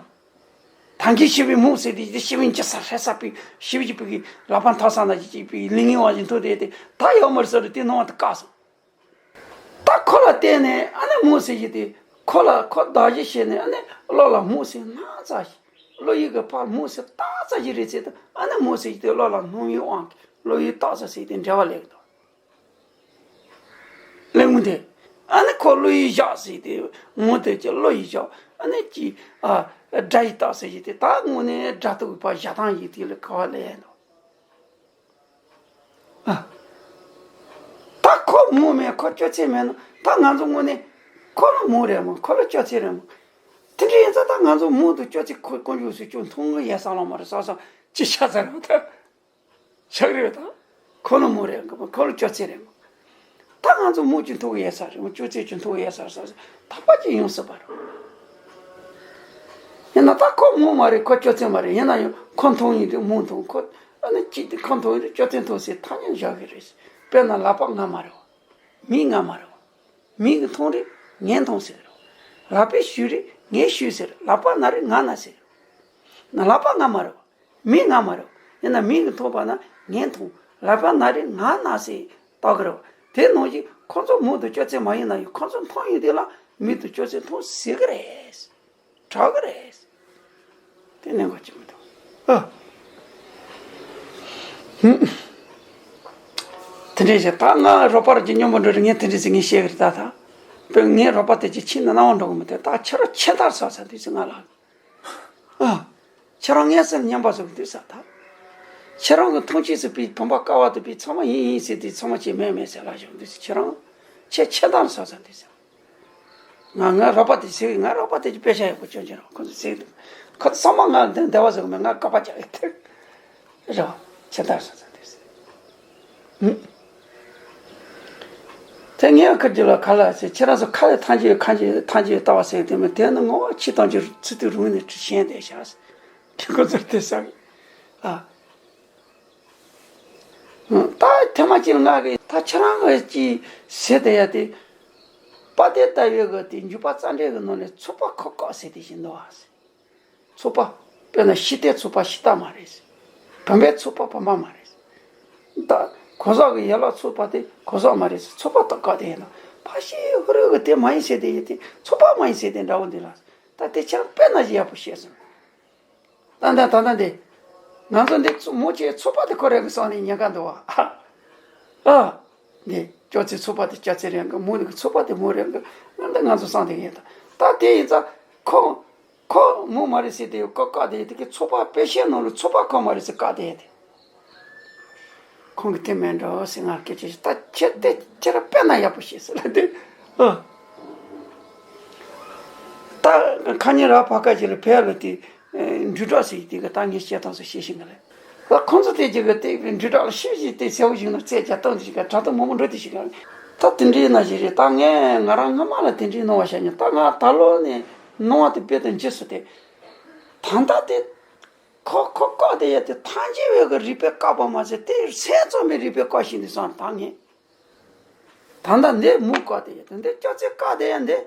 ཐང་གི་ཤི་བའི་མུ་ཟེར་དེ་ཤི་བའི་ཅི་ས་ཧྲེ་ས་པི་ཤི་བའི་ཅི་པི་གི་ལག་པ་མཐའ་ས་ན་ཅི་ཅི་པི་ལི་ངི་བ་ཞིག་ཐུག་དེ་དེ་ད་ཡོད་མར་ས་རུ་དེ་ནོ་བ་དེ་བཀག་སོང་། ད་ཁོ་ལ་བལྟས་ནས་ཨ་ནི་མུ་ཟེར་གྱི་དེ་ཁོ་ལ་ཁོ་བདག་གཞི་བྱས་ནས་ཨ་ནི་བློ་ལ་མུ་ཟེར་སྣང་ཙམ་ཞིག་བློ་ཡི་གི་ཕར་མུ་ཟེར་བཏགས་ཙམ་ཞིག་རེད་ཟེར་དུ་ཨ་ནི་མུ་ཟེར་གྱི་དེ་བློ་ལ་སྣང་བའི་དབང་གིས་བློ་ཡི་བཏགས་ཙམ་ཟེར་དེ་འབྲེལ་བ་ལེགས་འདུག་ལེགས་མི་འདུག་ཨ་ནི་ཁོ་བློ་ཡི་བཞག་ཟེར་དེ་ངོ་དེ་ཀྱི་བློ་ཡི་བཞག་ཨ་ནི་ཀྱི་ཨ་སྒྲ་ཡི་བཏགས་ཟེར་གྱི་དེ་ད་དངོས་གནས་སྒྲ་རྟོག་གི་བ་བཞག་སྟངས་ཡིན་དེ་ལ་ག་བ་ལས་འདུག་ཨ། ད་ཁོ་མོ་མེད་ཁོ་སྐྱོ་ཚད་མེད་ན་ད་ང་ཚོ་དངོས་གནས་ཁོ་ལ་མོ་རེད་མོ་ཁོ་ལ་སྐྱོ་ཚད་རེད་མོ། དེ་འདྲ་ཡིན་ཙང་ད་ང་ཚོ་མོ་དང་སྐྱོ་ཚད་ཁོ་དཀོན་མཆོག་སུ་སྐྱོ་མཐོང་གི་ཡ་ས་ལ་མ་རེད་ས་ས་ཅི་ཤ་ཚ་རེད་ད། ཆགས་རེད་ད། ཁོ་ལ་མོ་རེད་མོ་ཁོ་ལ་སྐྱོ་ཚད་རེད་མོ། ད་ང་ཚོ་མོ་ཅི་མཐོང་གི་ཡ་ས་རེད་མོ་སྐྱོ་ཚད་ཅི་མཐོང་གི་ཡ་ས་རེད་ས་ས་ཐག་པ་ཅི་ཡོང་སྲིད་པ་རེད། ཡིན་ན་ད་ཁོ་མོ་མ་རེད་ཁོ་སྐྱོ་ཚད་མ་རེད་ཡིན་ན་ཡང་ཁོ་མཐོང་ཡིན་དུས་མོ་མཐོང་ཁོ་ཨ་ནི་ཅི་དེ་ཁོ་མཐོང་ཡིན་དུས་སྐྱོ་ཚད་མཐོང་སྲིད་ཐ་སྙད་བཞག་གི་རེད། དཔེར་ན་ལག་པ་ང་མ་རེད་བ། མིག་ང་མ་རེད་བ། མིག་གིས་མཐོང་རེད་ངས་མཐོང་ཟེར་རེད་བ། ལག་པས་གཞུ་རེད་ངས་གཞུས་ཟེར་རེད་ལག་པ་ན་རེད་ང་ན་ཟེར་རེད་བ། ན་ལག་པ་ང་མ་རེད་བ། མིག་ང་མ་རེད་བ། ཡིན་ན་མིག་གིས་མཐོང་བ་ན་ངས་མཐོང་ལག་པ་ན་རེད་ང་ན་ཟེར་བཏགས་གི་རེད་བ། དེ་ནང་བཞིན་ཁོ་ཚོ་མོ་དང་སྐྱོ་ཚད་མ་ཡིན་ན་ཡང་ཁོ་ཚོ་མཐོང་ཡོང་དུས་ལ་མིག་དང་སྐྱོ་ཚད་མཐོང་ཟེར་གི་རེད། དྲག་གི་རེད། དེ་གནད་འགག་ཅིག་མི་འདུག་ཨ། དེ་འདྲས་བྱས་ད་ང་རོགས་པ་རུ་གྱི་སྙོམས་པོ་འགྲོ་རེད་ངས་དེ་འདྲས་ཟེར་ངས་བཤད་གི་རེད་ད་ད། དཔེར་ངའི་རོགས་པ་དེ་གྱི་ཁྱིམ་ནང་སྣང་བ་འགྲོ་གི་མི་འདུག་ད་ཁྱེད་རང་ཁྱེད་ལྟར་ཟ་ས་དུས་ཚོད་ང་ལ། ཨ། ཁྱེད་རང་ངའི་སེམས་མཉམ་པ་བཟོ་གི་འདུག་ས་ད། ཁྱེད་རང་གི་མཐོང་ཆོས་སུ་པའི་བུམ་པ་ཀ་བ་དུ་པའི་ཚང་མ་ཡིན་ཡིན་ཟེར་དུས་ཚང་མ་ཅིག་མེད་མེད་ཟེར་ལ་བཞག་འདུག་ས་ཁྱེད་རང་ཁྱེད་ཁྱེད་ལྟར་ཟ་ས་འདུག་ས། ང་ང་རོགས་པ་དེ་ཟེར་ང་རོགས་པ་དེ་གི་དཔེ་ཆ་ཡག་པོ་སྐྱོན་གྱི་རོགས་ཁོ་ཚོ་ཟེར་འདུག་ཁོ་ཚོ་ཚང་མ་ང་འདི་འདི་བ་ཟེར་གི་མེད་ང་བཀག་པ་རྒྱག་གི་ཐུག་རེད་བ་ཁྱེད་ལྟར་ཟ་ས་འདུག་ས། དེ་ངས་ཁུར་རྒྱུ་ལ་ཁ་ལ་ཟེར་ཁྱེད་རང་ཚོ་ཁ་ལ་ཐང་ཆད་ཡོད་ཁ་ཆད་ཐང་ཆད་ཡོད་ལྟ་བ་ཟེར་དེ་མིན་དེ་ནི་ངོ་བོ་ཕྱི་ཐང་ཆད་ཚུལ་དུ་རུང་ནས་ཞེན་དེ་བཞག་ཁྱེད་ཁོ་ཚོར་དེ་བསམ་ཨ། ད་ཐེངས་མ་གཅིག་ལ་ང་གི་ད་ཁྱེད་རང་གི་ཅི་ཟེར་དེ་ཡ་དེ་དཔལ་ལྡན་ལྟ་བའི་གི་དེ་འཇུག་པ་རྩ་འགྲེལ་གི་ནང་ནས་ཚོགས་པ་ཁོ་བཀག་ཟེར་དེ་བཞིན་འདུག་ཨ་ཟེར། ཚོགས་པ། དཔེར་ན་ཤི་ལྟས་ཚོགས་པ་ཤི་ལྟ་མ་རེད། བུམ་པའི་ཚོགས་པ་བུམ་པ་མ་རེད། ད་གོ་ཟག་གི་ཡན་ལག་ཚོགས་པ་དེ་གོ་ཟག་མ་རེད། ཚོགས་པ་དག་ག་དེ་ཡིན་ན་ཕ་ཤི་ཧུ་རུ་གི་དེ་མ་ཡིན་ཟེར་དེ་ཡིན་དེ་ཚོགས་པ་མ་ཡིན་ཟེར་དེ་འདྲ་བོ་འདི་ལ་ད་དེ་ཆ་དཔེར་ན་ཞིག་ཡག་པོ་ཤེས་སོང་། ད་ད་ད་ད་འདི་ང་ཚོ་འདི་མོ་ཆེ་ཚོགས་པ་དེ་ཁོ་རང་གི་སང་ནས་ཉེན་ཁ་འདུག་བ་ཨ། འདི་སྐྱོ་ཚེ་ཚོགས་པ་དེ་སྐྱོ་ཚེ་རང་གི་མོ་ནི་གི་ཚོགས་པ་དེ་མོ་རང་གི་ང་འདི་ང་ཚོ་སང་དེ་ཡིན་ད་ད་དེ་ཡིན་ཙང་ཁོ། ཁོ་མོ་མ་རེད་ཟེར་དེ་བཀག་བཀག་དེ་དེ་གི་ཚོགས་པ་དཔེ་བཤད་ནང་ལ་ཚོགས་པ་ཁོ་མ་རེད་ཟེར་བཀག་དེ་དེ། ཁོང་གི་དེ་མེད་འགྲོ་ཟེར་ང་སྐད་ཆ་ཞིག་ད་ཁྱེད་དེ་ཁྱེད་རང་དཔེ་ན་ཡག་པོ་བཤད་ཟེར་ལ་དེ། ཨ། ད་ཁ་ཉིན་ར་བ་ཀ་ཅིག་ལ་བལ་ལ་དེ་འབྲུ་གྲགས་ཟེར་དེ་གི་ད་ངས་བཤད་སྟངས་སུ་བཤད་ཤིང་གི་ལ། ད་ཁོང་ཚོ་དེ་ཅིག་གི་དེ་འབྲུ་གྲགས་ལ་ཤིབ་ཞིག་དེ་གསལ་བོ་ཞིག་ན་རྩད་རྒྱ་སྟངས་དེ་ཞིག་ག་དྲ་ཐོག་མང་པོ་འགྲོ་དེ་ཞིག་ག་ད་དེ་འདྲའི་ན་ཞིག་རེད་ད་ངས་ང་རང་སྔ་མ་ལ་དེ་འདྲའི་སྣང་བ་ཤར་མྱོང་ད་ང་ད་ལོ་ནས་སྣང་བ་དེ་དཔེ་དང་འཇིགས་སུ་དེ། ད་ལྟ་དེ། ཁོ་ཁོ་བཀག་དེ་ཡ་དེ་ཐང་ཆད་བའི་གི་རིགས་པས་བཀག་པ་མ་ཟད་དེ་སེམས་ཙམ་པའི་རིགས་པས་བཀག་བཞིན་དུ་སོང་ད་ངས། ད་ལྟ་འདི་མུ་བཀག་དེ་ཡ་དེ་འདི་སྐྱོ་ཚེ་བཀག་དེ་ཡ་འདི།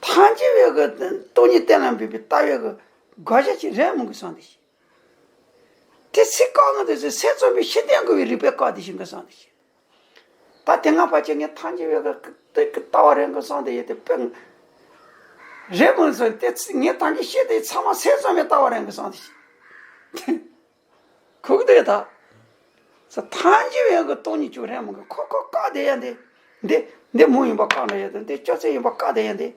ཐང་ཆད་བའི་གི་སྟོང་ཉིད་གཏན་ལ་འབེབས་པའི་ལྟ་བའི་གི་དགག་བྱ་ཅིག་རེད་མོ་གི་སོང་དེ་ཞིག་དེ་ཚེ་བཀག་ང་དེ་ཚེ་སེམས་ཙམ་པའི་ཤེས་ལྡན་དགོས་པའི་རིགས་པས་བཀག་དེ་ཞིག་གི་སོང་དེ་ཞིག་ད་དེ་སྔ་ཕལ་ཆེར་ངས་ཐང་ཆད་བའི་གི་ལྟ་བ་རང་གི་སོང་དེ་ཡོད་དེ་དཔེ་རེད་མོ་སོང་དེ་ཚེ་ངས་ཐང་ཆད་བཤད་དེ་ཚང་མ་སེམས་ཙམ་པའི་ལྟ་བ་རང་གི་སོང་དེ་ཞིག་ཁུག་དེ་ད། ས་ཐང་ཆད་བའི་གི་སྟོང་ཉིད་ཅུ་རེད་མོ་གི་ཁོ་ཁོ་བཀག་དེ་ཡ་འདི། འདི་འདི་མུ་ཡིན་པ་བཀག་ན་ཡ་དེ་འདི་སྐྱོ་ཚེ་ཡིན་པ་བཀག་དེ་ཡ་འདི།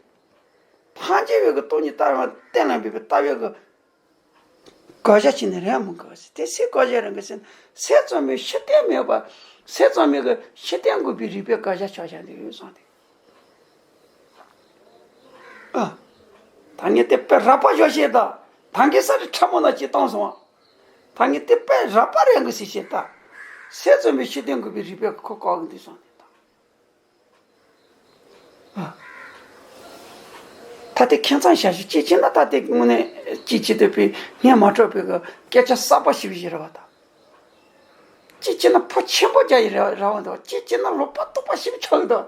ཐང་ཆད་བའི་གི་སྟོང་ཉིད་ལྟ་བ་གཏན་ལ་འབེབས་པའི་ལྟ་བའི་གི་དགག་བྱ་བྱས་ནས་རེད་མོ་གི་ཟེར་དེ་སེམས་དགག་བྱ་རང་གི་སེམས་སེམས་ཙམ་པའི་ཤེས་ལྡན་མེད་པ་སེམས་ཙམ་པའི་གི་ཤེས་ལྡན་དགོས་པའི་རིགས་པའི་དགག་བྱ་ཆགས་བཞག་འདི་ཡོད་སོང་དེ། ཨ། ད་ངས་དེ་དཔེ་རགས་པ་ཞོ་བཤད་ད་ད་གིན་ས་རི་ཁྲ་མོ་ན་ཅིག་བཏང་སོང་བ། ད་ངས་དེ་དཔེ་རགས་པ་རེད་འགི་ཟེར་བཤད་ད། སྲས་བཙུན་མའི་ཤེས་ལྡན་འགོག་པའི་རིགས་པས་ཁོ་བཀག་གི་འདུག་བསམ་ནས་ད། ད་ལྟའི་ཁྱིམ་ཚང་བྱ་ཞིག་གཅིག་བྱས་ན་ད་ལྟའི་དངོས་གནས་གཅིག་བྱེད་འདོད་པའི་སྙན་མ་གྲགས་པའི་གི་སྐད་ཆ་གསར་པ་ཞིག་བཞིན་རེད་བ་ད། གཅིག་བྱས་ན་ཕོ་ཆེན་པོ་རྒྱག་ཡི་རེད་བ་འདུག་གཅིག་བྱས་ན་ལོག་པ་རྟོགས་པ་ཞིག་ཆགས་གི་འདུག་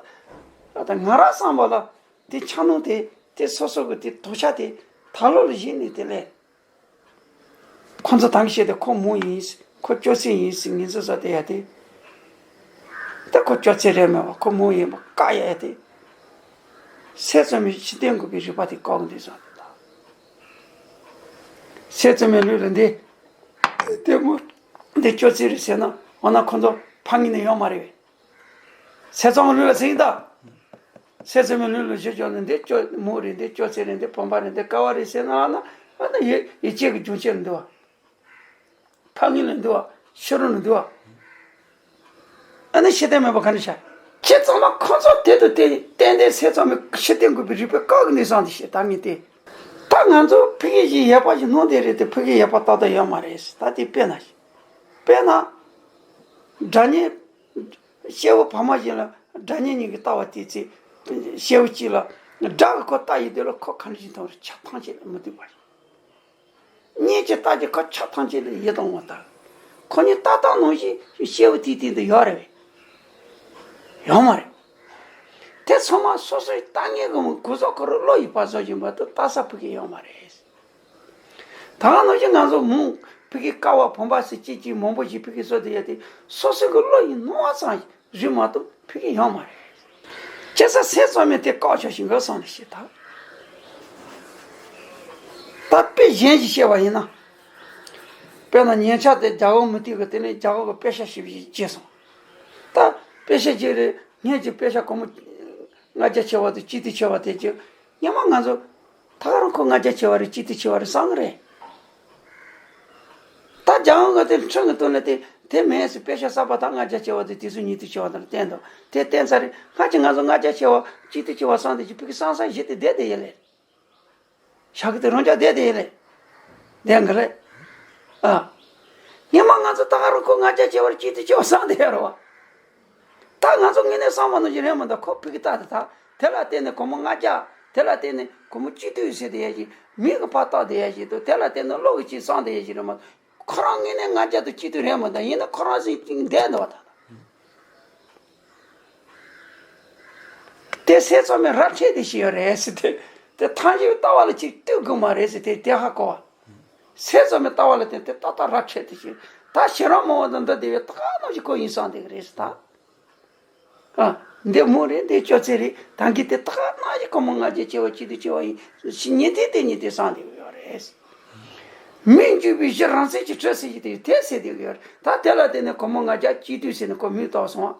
ད་ང་རང་བསམ་པ་ལ་དེ་འཆར་སྣང་དེ་དེ་སོ་སོ་གི་དེ་དོགས་ཆ་དེ་ད་ལོ་ལ་གཞིགས་ནས་དེ་ལས། ཁོང་ཚོ་ད་གིན་བཤད་དེ་ཁོ་མོ་ཡིན། ཁོ་སྐྱོ་ཚེ་ཡིན་ཟེར་ངན་ཚོ་ཟ་དེ་ཡ་དེ། ད་ཁོ་སྐྱོ་ཚེ་རེད་མེད་པ་ཁོ་མོ་ཡིན་པ་བཀག་ཡ་དེ། སྲས་བཙུན་མའི་ཤེས་ལྡན་འགོག་པའི་རིགས་པ་དེ་བཀག་འདུག་བསམ་དེ་ད། སྲས་བཙུན་མའི་ལུས་ལ་འདི། དེ་མོ། འདི་སྐྱོ་ཚེ་རེད་ཟེར་ན་འོ་ན་ཁོ་ཚོ་ཕ་ངེས་ནས་ཡོང་མ་རེད་བས། སྲས་བཙུན་མའི་ལུས་ལ་ཟིན་ད། སྲས་བཙུན་མའི་ལུས་ལ་བཞུ་ཆོག་ནས་འདི་སྐྱོ་མོ་རེད་འདི་སྐྱོ་ཚེ་རེད་འདི་བུམ་པ་རེད་འདི་ཀ་བ་རེད་ཟེར་ན་ཨ་ན་ཨ་ན་ཡེ་ཡེ་སྐྱེས་ཀྱི་སྦྱོང་བྱེད་ལ་འདུག་བ། ཕ་ངེས་ལ་འདུག་བ་ཤི་རུ་ལ་འདུག་བ། ཨ་ནི་ཤི་དེ་མེད་པ་ག་འདྲ་བྱ། ཁྱེད་ཚང་མ་ཁོ་ཚོ་དེ་དུ་དེ་ཏན་ཏན་སྲས་བཙུན་མའི་ཤེས་ལྡན་འགོག་པའི་རིགས་པས་བཀག་གི་ནས་བཟང་དེ་ཤེས་ད་ངས་དེ། ད་ང་ཚོ་ཕ་གི་ཞིག་ཡོད་པ་ཞིག་སྣང་དེ་རེད་དེ་ཕ་གི་ཡོད་པ་ཏག་ཏག་ཡོད་མ་རེད་ད་དེ་དཔེར་ན་ཞིག་དཔེར་ན། སྒྲ་སྙན། སྐྱེ་བོ་ཕ་མ་ཞིག་ལ་སྒྲ་སྙན་གཉིས་ཀྱི་ལྟ་བ་དེ་ཚེ། སྐྱེ་བོ་གཅིག་ལ། སྒྲ་གི་ཁོ་ལྟ་ཡི་དེ་ལ་ཁོ་ག་འདྲ་ཞིག་མཐོང་རེད་ཆ་ཐམས་ཅད་ལ་མི་སྡུག་པ་རེད། སྙན་གྱི་ལྟ་རྒྱུ་ཁོ་ཆ་ཐམས་ཅད་ལ་ཡིད་དུ་འོང་བ་དང་། ཁོ་གཉིས་ལྟ་སྟངས་ནང་བཞིན་སྐྱེ་བོ་དེའི་སྟེང་དུ་ཡོད་རེད་བས། ཡོད་མ་རེད། དེ་ཚང་མ་སོ་སོའི་ལྟ་ངན་གྱི་གོ་ཟོག་ཁོ་རང་བློ་ཡི་བར་བཟོ་བཞིན་པ་དུ་ལྟ་ས་ཕ་གི་ཡོད་མ་རེད། ད་ག་ནང་བཞིན་ང་ཚོ་མོ་ཕ་གི་ཀ་བ་བུམ་པ་ཟེར་གཅིག་གཅིག་མང་པོ་ཞིག་ཕ་གི་བཟོ་དེ་ཡོད་དེ་སོ་སོ་གི་བློ་ཡི་སྣང་བ་ཙམ་ཞིག་རེད་མ་གཏོགས་ཕ་གི་ཡོད་མ་རེད། ཁྱེད་ཚོ་སེམས་ཙམ་མེད་དེ་བཀག་ཆོག་ཞིག་འགོ་སོང་ནས་ཤེས་ཐལ། ད་དཔེ་གཞན་ཞིག་བཤད་པ་ཡིན་ན། དཔེར་ན་ཉེ་ཆར་དེ་རྒྱ་གར་མུ་སྟེགས་ཀྱི་དེ་ནས་རྒྱ་གར་གྱི་དཔེ་ཤ་ཞིག་བྱས་སོང་། ད་དཔེ་ཤ་ཅིག་རེད་སྔོན་གྱི་དཔེ་ཤ་གོང་མོ་ལྔ་བརྒྱ་ཆེ་བ་དང་སྤྱི་འཐུས་ཆེ་བ་དེ་ཅིག་སྔོན་མ་ང་ཚོ་ད་ག་རང་ཁོ་ལྔ་བརྒྱ་ཆེ་བ་རེད་སྤྱི་འཐུས་ཆེ་བ་རེད་བསམ་གི་རེད། ད་རྒྱ་གར་གྱི་དེ་ཁྲིམས་ཀྱི་དོན་ལ་དེ་དེ་མེད་ཟེར་དཔེ་ཤ་གསར་པ་དང་ལྔ་བརྒྱ་ཆེ་བ་དེ་དེ་ཚོ་ཉིད་དུ་ཆེ་བ་དང་བསྟན་འདུག་དེ་བསྟན་ཚར་རེད་སྔ་ཕྱི་ང་ཚོ་ལྔ་བརྒྱ་ཆེ་བ་སྤྱི་འཐུས་ཆེ་བ་བསམ་དེ་ཅིག་ཕ་གི་བསམ་བསམ་བཞི་དེ་བསྡད་དེ་ཡིན་ལེ། ཤག་གི་དེ་རང་ཅག་བསྡད་དེ་ཡིན་ལེ། བསྡད་གི་ལེ། ཨ། སྔོན་མ་ང་ཚོ་ད་ག་རང་ཁོ་ལྔ་བརྒྱ་ཆེ་བར་སྤྱི་འཐུས་ཆེ་བ་བསམ་དེ་ཡོད་རེད་བ། ད་ང་ཚོ་དངོས་གནས་བསམ་པ་ནང་བཞིན་རེད་མ་གཏོགས་ཁོ་ཕ་གི་ལྟ་དེ་ད་དེ་ལ་བརྟེན་ནས་སྒོར་མོ་ལྔ་བརྒྱ་དེ་ལ་བརྟེན་ནས་སྒོར་མོ་སྤྱི་འཐུས་ཟེར་དེ་ཡ་ཞིག་མི་གི་ཕར་བཏགས་དེ་ཡ་ཞིག་དང་དེ་ལ་བརྟེན་ནས་བློ་གི་ཅིག་བསམ་དེ་ཡ་ཞིག་རེད་མ་གཏོགས་ཁོ་རང་དངོས་གནས་ལྔ་བརྒྱ་དང་སྤྱི་འཐུས་རེད་མ་གཏོགས་ཡིན་ན་ཁོ་རང་ཟིག་ཅིག་བསྡད་འདུག་བ་ད། དེ་སེམས་ཙམ་མེད་རབ་ཆད་དེ་ཤི་ཡོད་རེད་ཟེར་ཏེ། དེ་ཐང་ཞིག་ལྟ་བ་ལ་ཅིག་ལྟོས་དགོས་མ་རེད་ཟེར་ཏེ་དེ་ཧ་གོ་བ། སེམས་ཙམ་མེད་ལྟ་བ་ལ་བརྟེན་ཏེ་ཏག་ཏག་རབ་ཆད་དེ་ཤི། ད་ཤི་རང་མང་བ་དང་འདི་དེ་བས་ཏག་ནང་ཞིག་ཁོ་ཡིན་བསམ་དེ་གི་རེད་ཟེར་ད། ཨ། འདི་མོ་རེད་འདི་སྐྱོ་ཚེ་རེད་ད་གི་དེ་ཏག་ནང་ཞིག་ཁོ་མོ་ལྔ་བརྒྱ་ཆེ་བ་སྤྱི་འཐུས་ཆེ་བ་ཡིན་ཤི་ཉིན་དེ་དེ་ཉིན་དེ་བསམ་དེ་གི་ཡོད་རེད། མི་འཇུག་པའི་གཞི་རང་སེམས་ཀྱི་གྲས་ཟེར་གྱི་དེ་དེ་ཟེར་དེ་གི་ཡོད་རེད་ད་དེ་ལ་བརྟེན་ནས་ཁོ་མོ་ལྔ་བརྒྱ་སྤྱི་འཐུས་ཟེར་ནས་ཁོ་མིང་བཏགས་སོང་།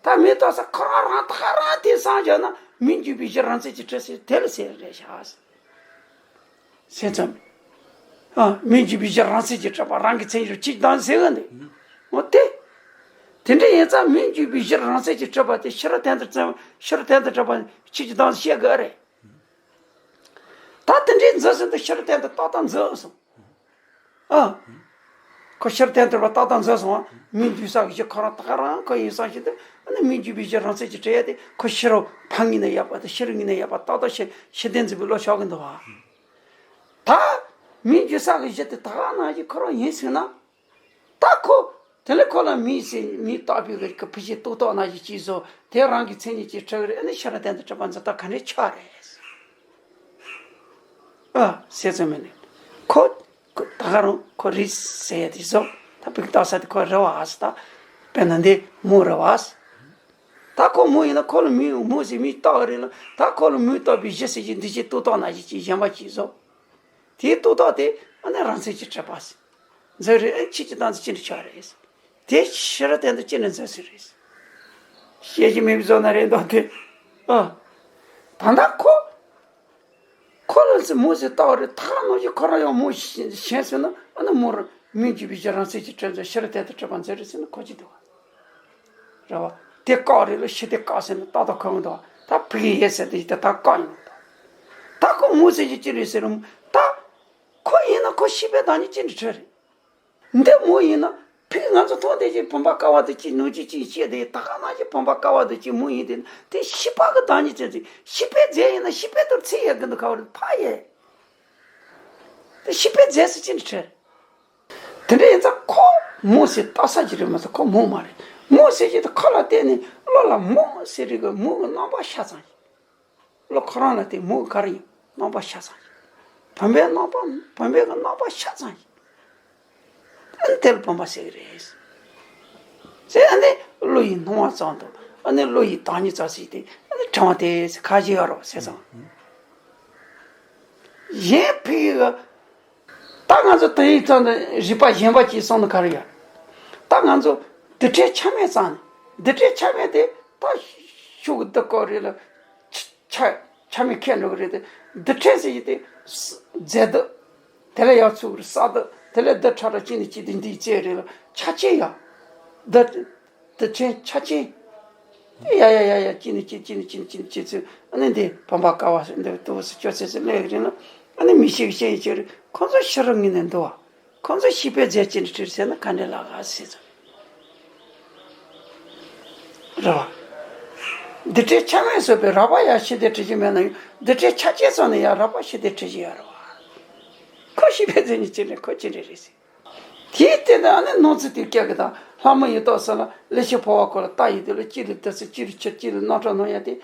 ད་མི་ལྟ་ས་ཁོ་རང་རང་ད་རང་དེ་སངས་རྒྱས་ན་མི་འཇུག་པའི་གཞི་རང་སེམས་ཀྱི་གྲས་ཟེར་དེ་ལ་ཟེར་རེད་ཤག་སེམས་ཙམ། ཨ། མི་འཇུག་པའི་གཞི་རང་སེམས་ཀྱི་གྲས་པ་རང་གི་མཚན་ཉིད་ཆོས་ཀྱི་བདག་ཟེར་གི་འདུག་འོ་དེ། དེ་འདྲ་ཡིན་ཙང་མི་འཇུག་པའི་གཞི་རང་སེམས་ཀྱི་གྲས་པ་དེ་ཕྱི་རོལ་དོན་དུ་བརྩམས་ཕྱི་རོལ་དོན་དུ་གྲས་པ་ཆོས་ཀྱི་བདག་བཤད་དགོས་རེད། ད་དེ་འདྲའི་འཛིན་ཟིན་དུ་ཕྱི་རོལ་དོན་དུ་ཏག་ཏག་འཛིན་སོང་། ཨ། ཁོ་ཕྱིར་དོན་དེར་བ་ཏག་ཏག་འཛིན་སོང་བ། མི་འཇུག་ས་གི་གཞི་ཁོ་རང་ཏག་རང་ཁོ་ཡིན་སོང་ཞིག་ཏུ། ཨ་ནི་མི་འཇུག་པའི་གཞི་རང་སེམས་ཀྱི་གྲས་ཡ་དེ་ཁོ་ཕྱི་རོལ་ཕ་ངོས་ནས་ཡོད་པ་དང་ཕྱི་རོལ་ངོས་ནས་ཡོད་པ་ཏག་ཏག་ཤེས་ཤེས་ལྡན་འཛིན་པའི་བློ་ཆགས་ཀྱི་འདུག་བ། ད་མི་འཇུག་ས་གི་གཞི་དེ་ཏག་ནང་བཞིན་ཁོ་རང་ཡིན་ཟེར་ན། ད་ཁོ་དེ་ལས་ཁོ་ལ་མི་ཟེར་མི་རྟག་པའི་གི་ཕི་ཞིག་རྟོག་རྟོག་ནང་བཞིན་གཅིག་བཟོ་དེ་རང་གི་མཚན་ཉིད་ཀྱིས་གྲུབ་རེད། ཨ་ནི་ཕྱི་རོལ་དོན་དུ་གྲུབ་པ་འཛིན་སྟངས་ག་འདྲའི་ཆགས་རེད། ཨ། ཟེར་ཙམ་མིན་ནི། ཁོ། ཁོ་ད་ག་རང་ཁོ་རེད་ཟེར་ཡ་དེ་བཟོ། ད་ཕི་གི་ལྟ་ས་དེ་ཁོ་རེད་བ་ཨ་ཟེར་ད། དཔེར་ན་འདི་མོ་རེད་བ་ཨ་ཟེར། ད་ཁོ་མོ་ཡིན་ན་ཁོ་ལ་མི་མོ་ཟེར་མི་རྟག་རེད་ལ་ད་ཁོ་ལ་མི་རྟག་པའི་གཞི་ཟེར་གྱི་འདི་ཅིག་རྟོག་རྟོག་ནང་བཞིན་གྱི་གཞན་པ་ཅིག་བཟོ། དེའི་རྟོག་རྟོག་དེ་ཨ་ནི་རང་མཚན་གྱིས་གྲུབ་པ་ཟེར། འཛིན་རེད། ཨ་ནི་ཆོས་ཀྱི་བདག་འཛིན་ཅི་འདྲ་ཆགས་རེད། དེ་ཕྱི་རོལ་དོན་དུ་ཅི་འདྲ་འཛིན་ཟེར་རེད། བཤད་ཀྱི་མེད་པའི་བཟོ་ན་རེད་འདུག་དེ། ཨ། ད་ལྟ་ཁོ། ཁོ་ལ་ཚེ་མོ་ཟེར་ལྟ་བ་རེད་ད་ག་ནང་བཞིན་ཁོ་རང་ཡང་མོ་ཞེན་ཟེར་ན་ཨ་ནི་མོ་རང་མི་འཇུག་པའི་གཞི་རང་མཚན་གྱིས་གྲུབ་འཛིན་ཕྱི་རོལ་དོན་དུ་གྲུབ་པ་འཛིན་རེད་ཟེར་ན་ཁོ་ཅི་འདུག་བ། རེད་བ། དེ་བཀག་རེད་ལ་ཕྱི་དེ་བཀག་ཟེར་ན་ཏག་ཏག་ཁོ་འདུག་བ། ད་ཕི་གི་ཡས་ཟེར་དེ་ཡིན་ད་ད་བཀག་ཡིན་ནོ་ད། ད་ཁོ་མོ་ཟེར་གྱི་ཅི་རེད་ཟེར་རུང་ད། ཁོ་ཡིན་ན་ཁོ་ཤེས་པའི་བདག་ཉིད་ཅི་འདྲ་འཕྲོད་རེད། འདི་མོ་ཡིན་ན་ཕིག་ང་ཚོ་མཐོང་དེ་ཅིག་བུམ་པ་ཀ་བ་དུ་ཅིག་ནུ་ཅིག་ཅིག་བཤད་དེ་ད་ག་ན་ཅིག་བུམ་པ་ཀ་བ་དུ་ཅིག་མོ་ཡིན་དེ་དེ་ཤི་པ་གི་བདག་ཉིད་ཅན་ཅིག་ཤི་པའི་རྫས་ཡིན་ན་ཤི་པའི་དུར་ཚིག་ཡ་གི་འདུག་ག་བ་རེད་ཕ་ཡེ། དེ་ཤི་པའི་རྫས་སུ་ཅི་འདྲ་ཁྲེལ། དེ་འདྲ་ཡིན་ཙང་ཁོ་མོ་ཟེར་ལྟ་ས་ཅི་རེད་མ་ཟེར་ཁོ་མོ་མ་རེད། མོ་ཟེར་གྱི་དེ་ཁ་ལ་བལྟས་ནས་བློ་ལ་མོ་ཟེར་རིགས་གི་མོ་གི་རྣམ་པ་ཤ་ཚང་ཡིན། བློ་ཁོ་རང་ལ་དེ་མོ་ག་རེ་ཡིན་རྣམ་པ་ཤ་ཚང་ཡིན། བུམ་པའི་རྣམ་པ་བུམ་པའི་གི་རྣམ་པ་ཤ་ཚང་ཡིན། ཨ་ནི་དེ་ལ་བུམ་པ་ཟེར་གི་རེད། ཟེར་ཨ་ནི་བློ་ཡི་སྣང་བ་ཙམ་དང་ཨ་ནི་བློ་ཡི་བདག་ཉིད་ཙམ་ཞིག་དེ་ཨ་ནི་ཕྲེང་བ་དེ་ཁ་ཞིག་ཡོད་རོགས་ཟེར་ཙང་། གཞན་ཕི་གི་ད་ང་ཚོ་དེ་ཡི་ཙམ་དུ་རིག་པ་གཞན་པ་ཅིག་སོང་ནི་ག་རེ་ཡོད། ད་ང་ཚོ་རྡུལ་ཕྲན་ཆ་མེད་ཙམ་ནི་རྡུལ་ཕྲན་ཆ་མེད་དེ་ད་ཤུགས་འདི་སྐོར་རེད་ལ་ཆ་ཆ་མེད་ཁྱེར་འགྲོ་གི་རེད་དེ་རྡུལ་ཕྲན་ཟེར་གྱི་དེ་རྫས་འདི། དེ་ལས་ཡར་ཚུགས་རེད་ས་འདི་དེ་ལས་འདི་ཕྲ་ར་གཅིག་ནས་གཅིག་དེ་འདིའི་རྩེ་རེད་ལ་ཆ་ཆེ་ཡ། འདི་འདི་ཕྲན་ཆ་ཆེ། དེ་ཡ་ཡ་ཡ་ཡ་གཅིག་ནས་གཅིག་གཅིག་ནས་གཅིག་གཅིག་ནས་གཅིག་ཚུགས་ཨ་ནི་འདི་བུམ་པ་ཀ་བ་ཟེར་འདི་ལྟ་བུ་སུ་སྐྱོ་ཚེ་སུ་ལས་རེད་ན་ཨ་ནི་མི་ཤེས་ཤེས་ཡི་ཆེ་རེད་ཁོང་ཚོ་ཤི་རབས་ངེས་ནས་འདུག་བ། ཁོང་ཚོ་ཤི་པའི་རྫས་ཅི་འདྲ་ཁྲིར་ཟེར་ན་ག་འདྲ་ལགས་ཟེར་ཚོ། རེད་བ། འདི་འདྲའི་ཆ་མེད་བཟོས་པའི་རགས་པ་ཡང་ཤི་དེ་བྲི་གི་མེད་ན་ཡང་འདི་འདྲའི་ཆ་ཅན་སོང་ནས་ཡང་རགས་པ་ཤི་དེ་བྲི་གི་ཡོད་རེད་བ། ཁོ་ཤི་པའི་རྫས་ནི་ཅི་འདྲ་ཁོ་ཅི་འདྲ་རེད་ཟེར། དེའི་སྟེང་དུ་ཨ་ནི་སྣང་ཚུལ་དེ་སྐྱེ་གི་དང་ལྷ་མོ་ཡི་ཏོག་ས་ལ་ལེགས་བཤད་འཕོ་བ་ཁོ་ལ་རྟ་ཡི་དུ་ལ་སྐྱིད་ལ་དུ་སུ་སྐྱིད་ལ་ཆུ་སྐྱིད་ལ་རྣམ་གྲངས་སྣང་ཡ་དེ་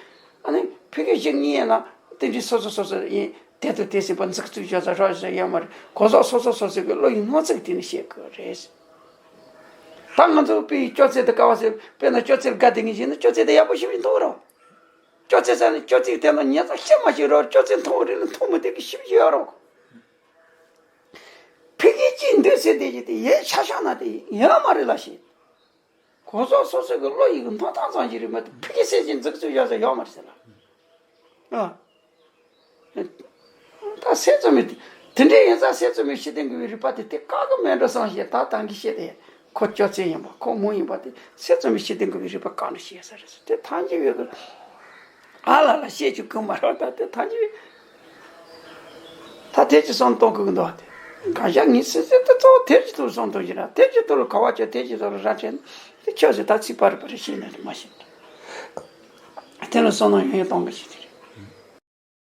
ཨ་ནི་ཕི་གི་ཞིག་ཉིད་ཡིན་ན་དེ་འདྲའི་སོ་སོ་སོ་སོ་ཡིན། དེ་དང་དེ་སྲིད་པ་འཛུགས་བཙུགས་བྱ་ས་རོགས་བྱ་ཡོད་མ་རེད། གོ་ཟོག་སོ་སོ་སོ་སོ་གི་བློ་ཡི་སྣང་ཚུལ་དེ་ནི་བཤད་དགོས་རེད། ད་ང་ཚོ་དཔེ་ཡི་སྐྱོ་ཚད་དུ་དཀའ་བ་ཟེར་དཔེར་ན་སྐྱོ་ཚད་དགའ་དེ་ངས་བྱས་ན་སྐྱོ་ཚད་དེ་ཡག་པོ་ཞིག་མི་མཐོང་རོགས། སྐྱོ་ཚད་ཟེར་ནས་སྐྱོ་ཚད་དེ་ལ་ཉེ་ཚ་ཤི་མ་ཤི་རོགས་སྐྱོ་ཚད་མཐོང་རེད་ལ་མཐོང་མི་དེ་གི་ཞིབ་ཡོད་རོགས། ཕི་གི་ཅི་འདོད་ཟེར་དེ་ཡི་དེ་ཡན་ཆ་ཤ་ན་དེ་ཡོད་མ་རེད་ལ་ཞེས། གོ་ཟོག་སོ་སོ་གི་བློ་ཡི་གི་མཐོང་སྟངས་ཙམ་ཞིག་རེད་མ་གཏོགས་ཕི་གི་སེམས་ཀྱི་འཛུགས་བཅུག་ཡོད་ས་ཡོད་མ་རེད་ཟེར་ལ། ཨ། ད་སེམས་ཙམ་མི་དེ་འདྲའི་ཡིན་ཙང་སེམས་ཙམ་མི་ཤེས་ལྡན་དགོས་པའི་རིག་པ་དེ་དེ་བཀག་གི་མེད་འགྲོ་བསམ་ཞེས་ད་ད་གི་བཤད་དེ་ཁོ་སྐྱོ་ཚད་ཡིན་པ་ཁོ་མོ་ཡིན་པ་དེ་སེམས་ཙམ་མི་ཤེས་ལྡན་དགོས་པའི་རིག་པ་བཀག་འགྲོ་ཞེས་ས་རེད་ཟེར་དེ་ཐང་ཅིག་ཡོད་གི། ཨ་ལ་ལ་བཤད་རྒྱུ་གང་མ་རེད་ད་དེ་ཐང་ཅིག་ཡོད། ད་དེ་ཅི་བསམ་གཏོང་དགོས་གི་འདུག་དེ་གང་ཤག་ངས་སེམས་སེམས་དེ་གཙོ་བོ་དེ་ཅི་ཐུག་བསམ་གཏོང་གི་ར་དེ་ཅི་ཐུག་ལ་ག་བ་ཅོ་དེ་ཅི་ཐུག་ལ་ར་ཁྲེན་དེ་ཁྱོད་ཚོས་ད་ཚིག་པ་རེ་པ་རེ་ཤེས་ན་རེ་མ་ཤེས་ན་དེ་ལ་བསམ་ན་ཡོང་ཡོང་གཏོང་གི་ཞིག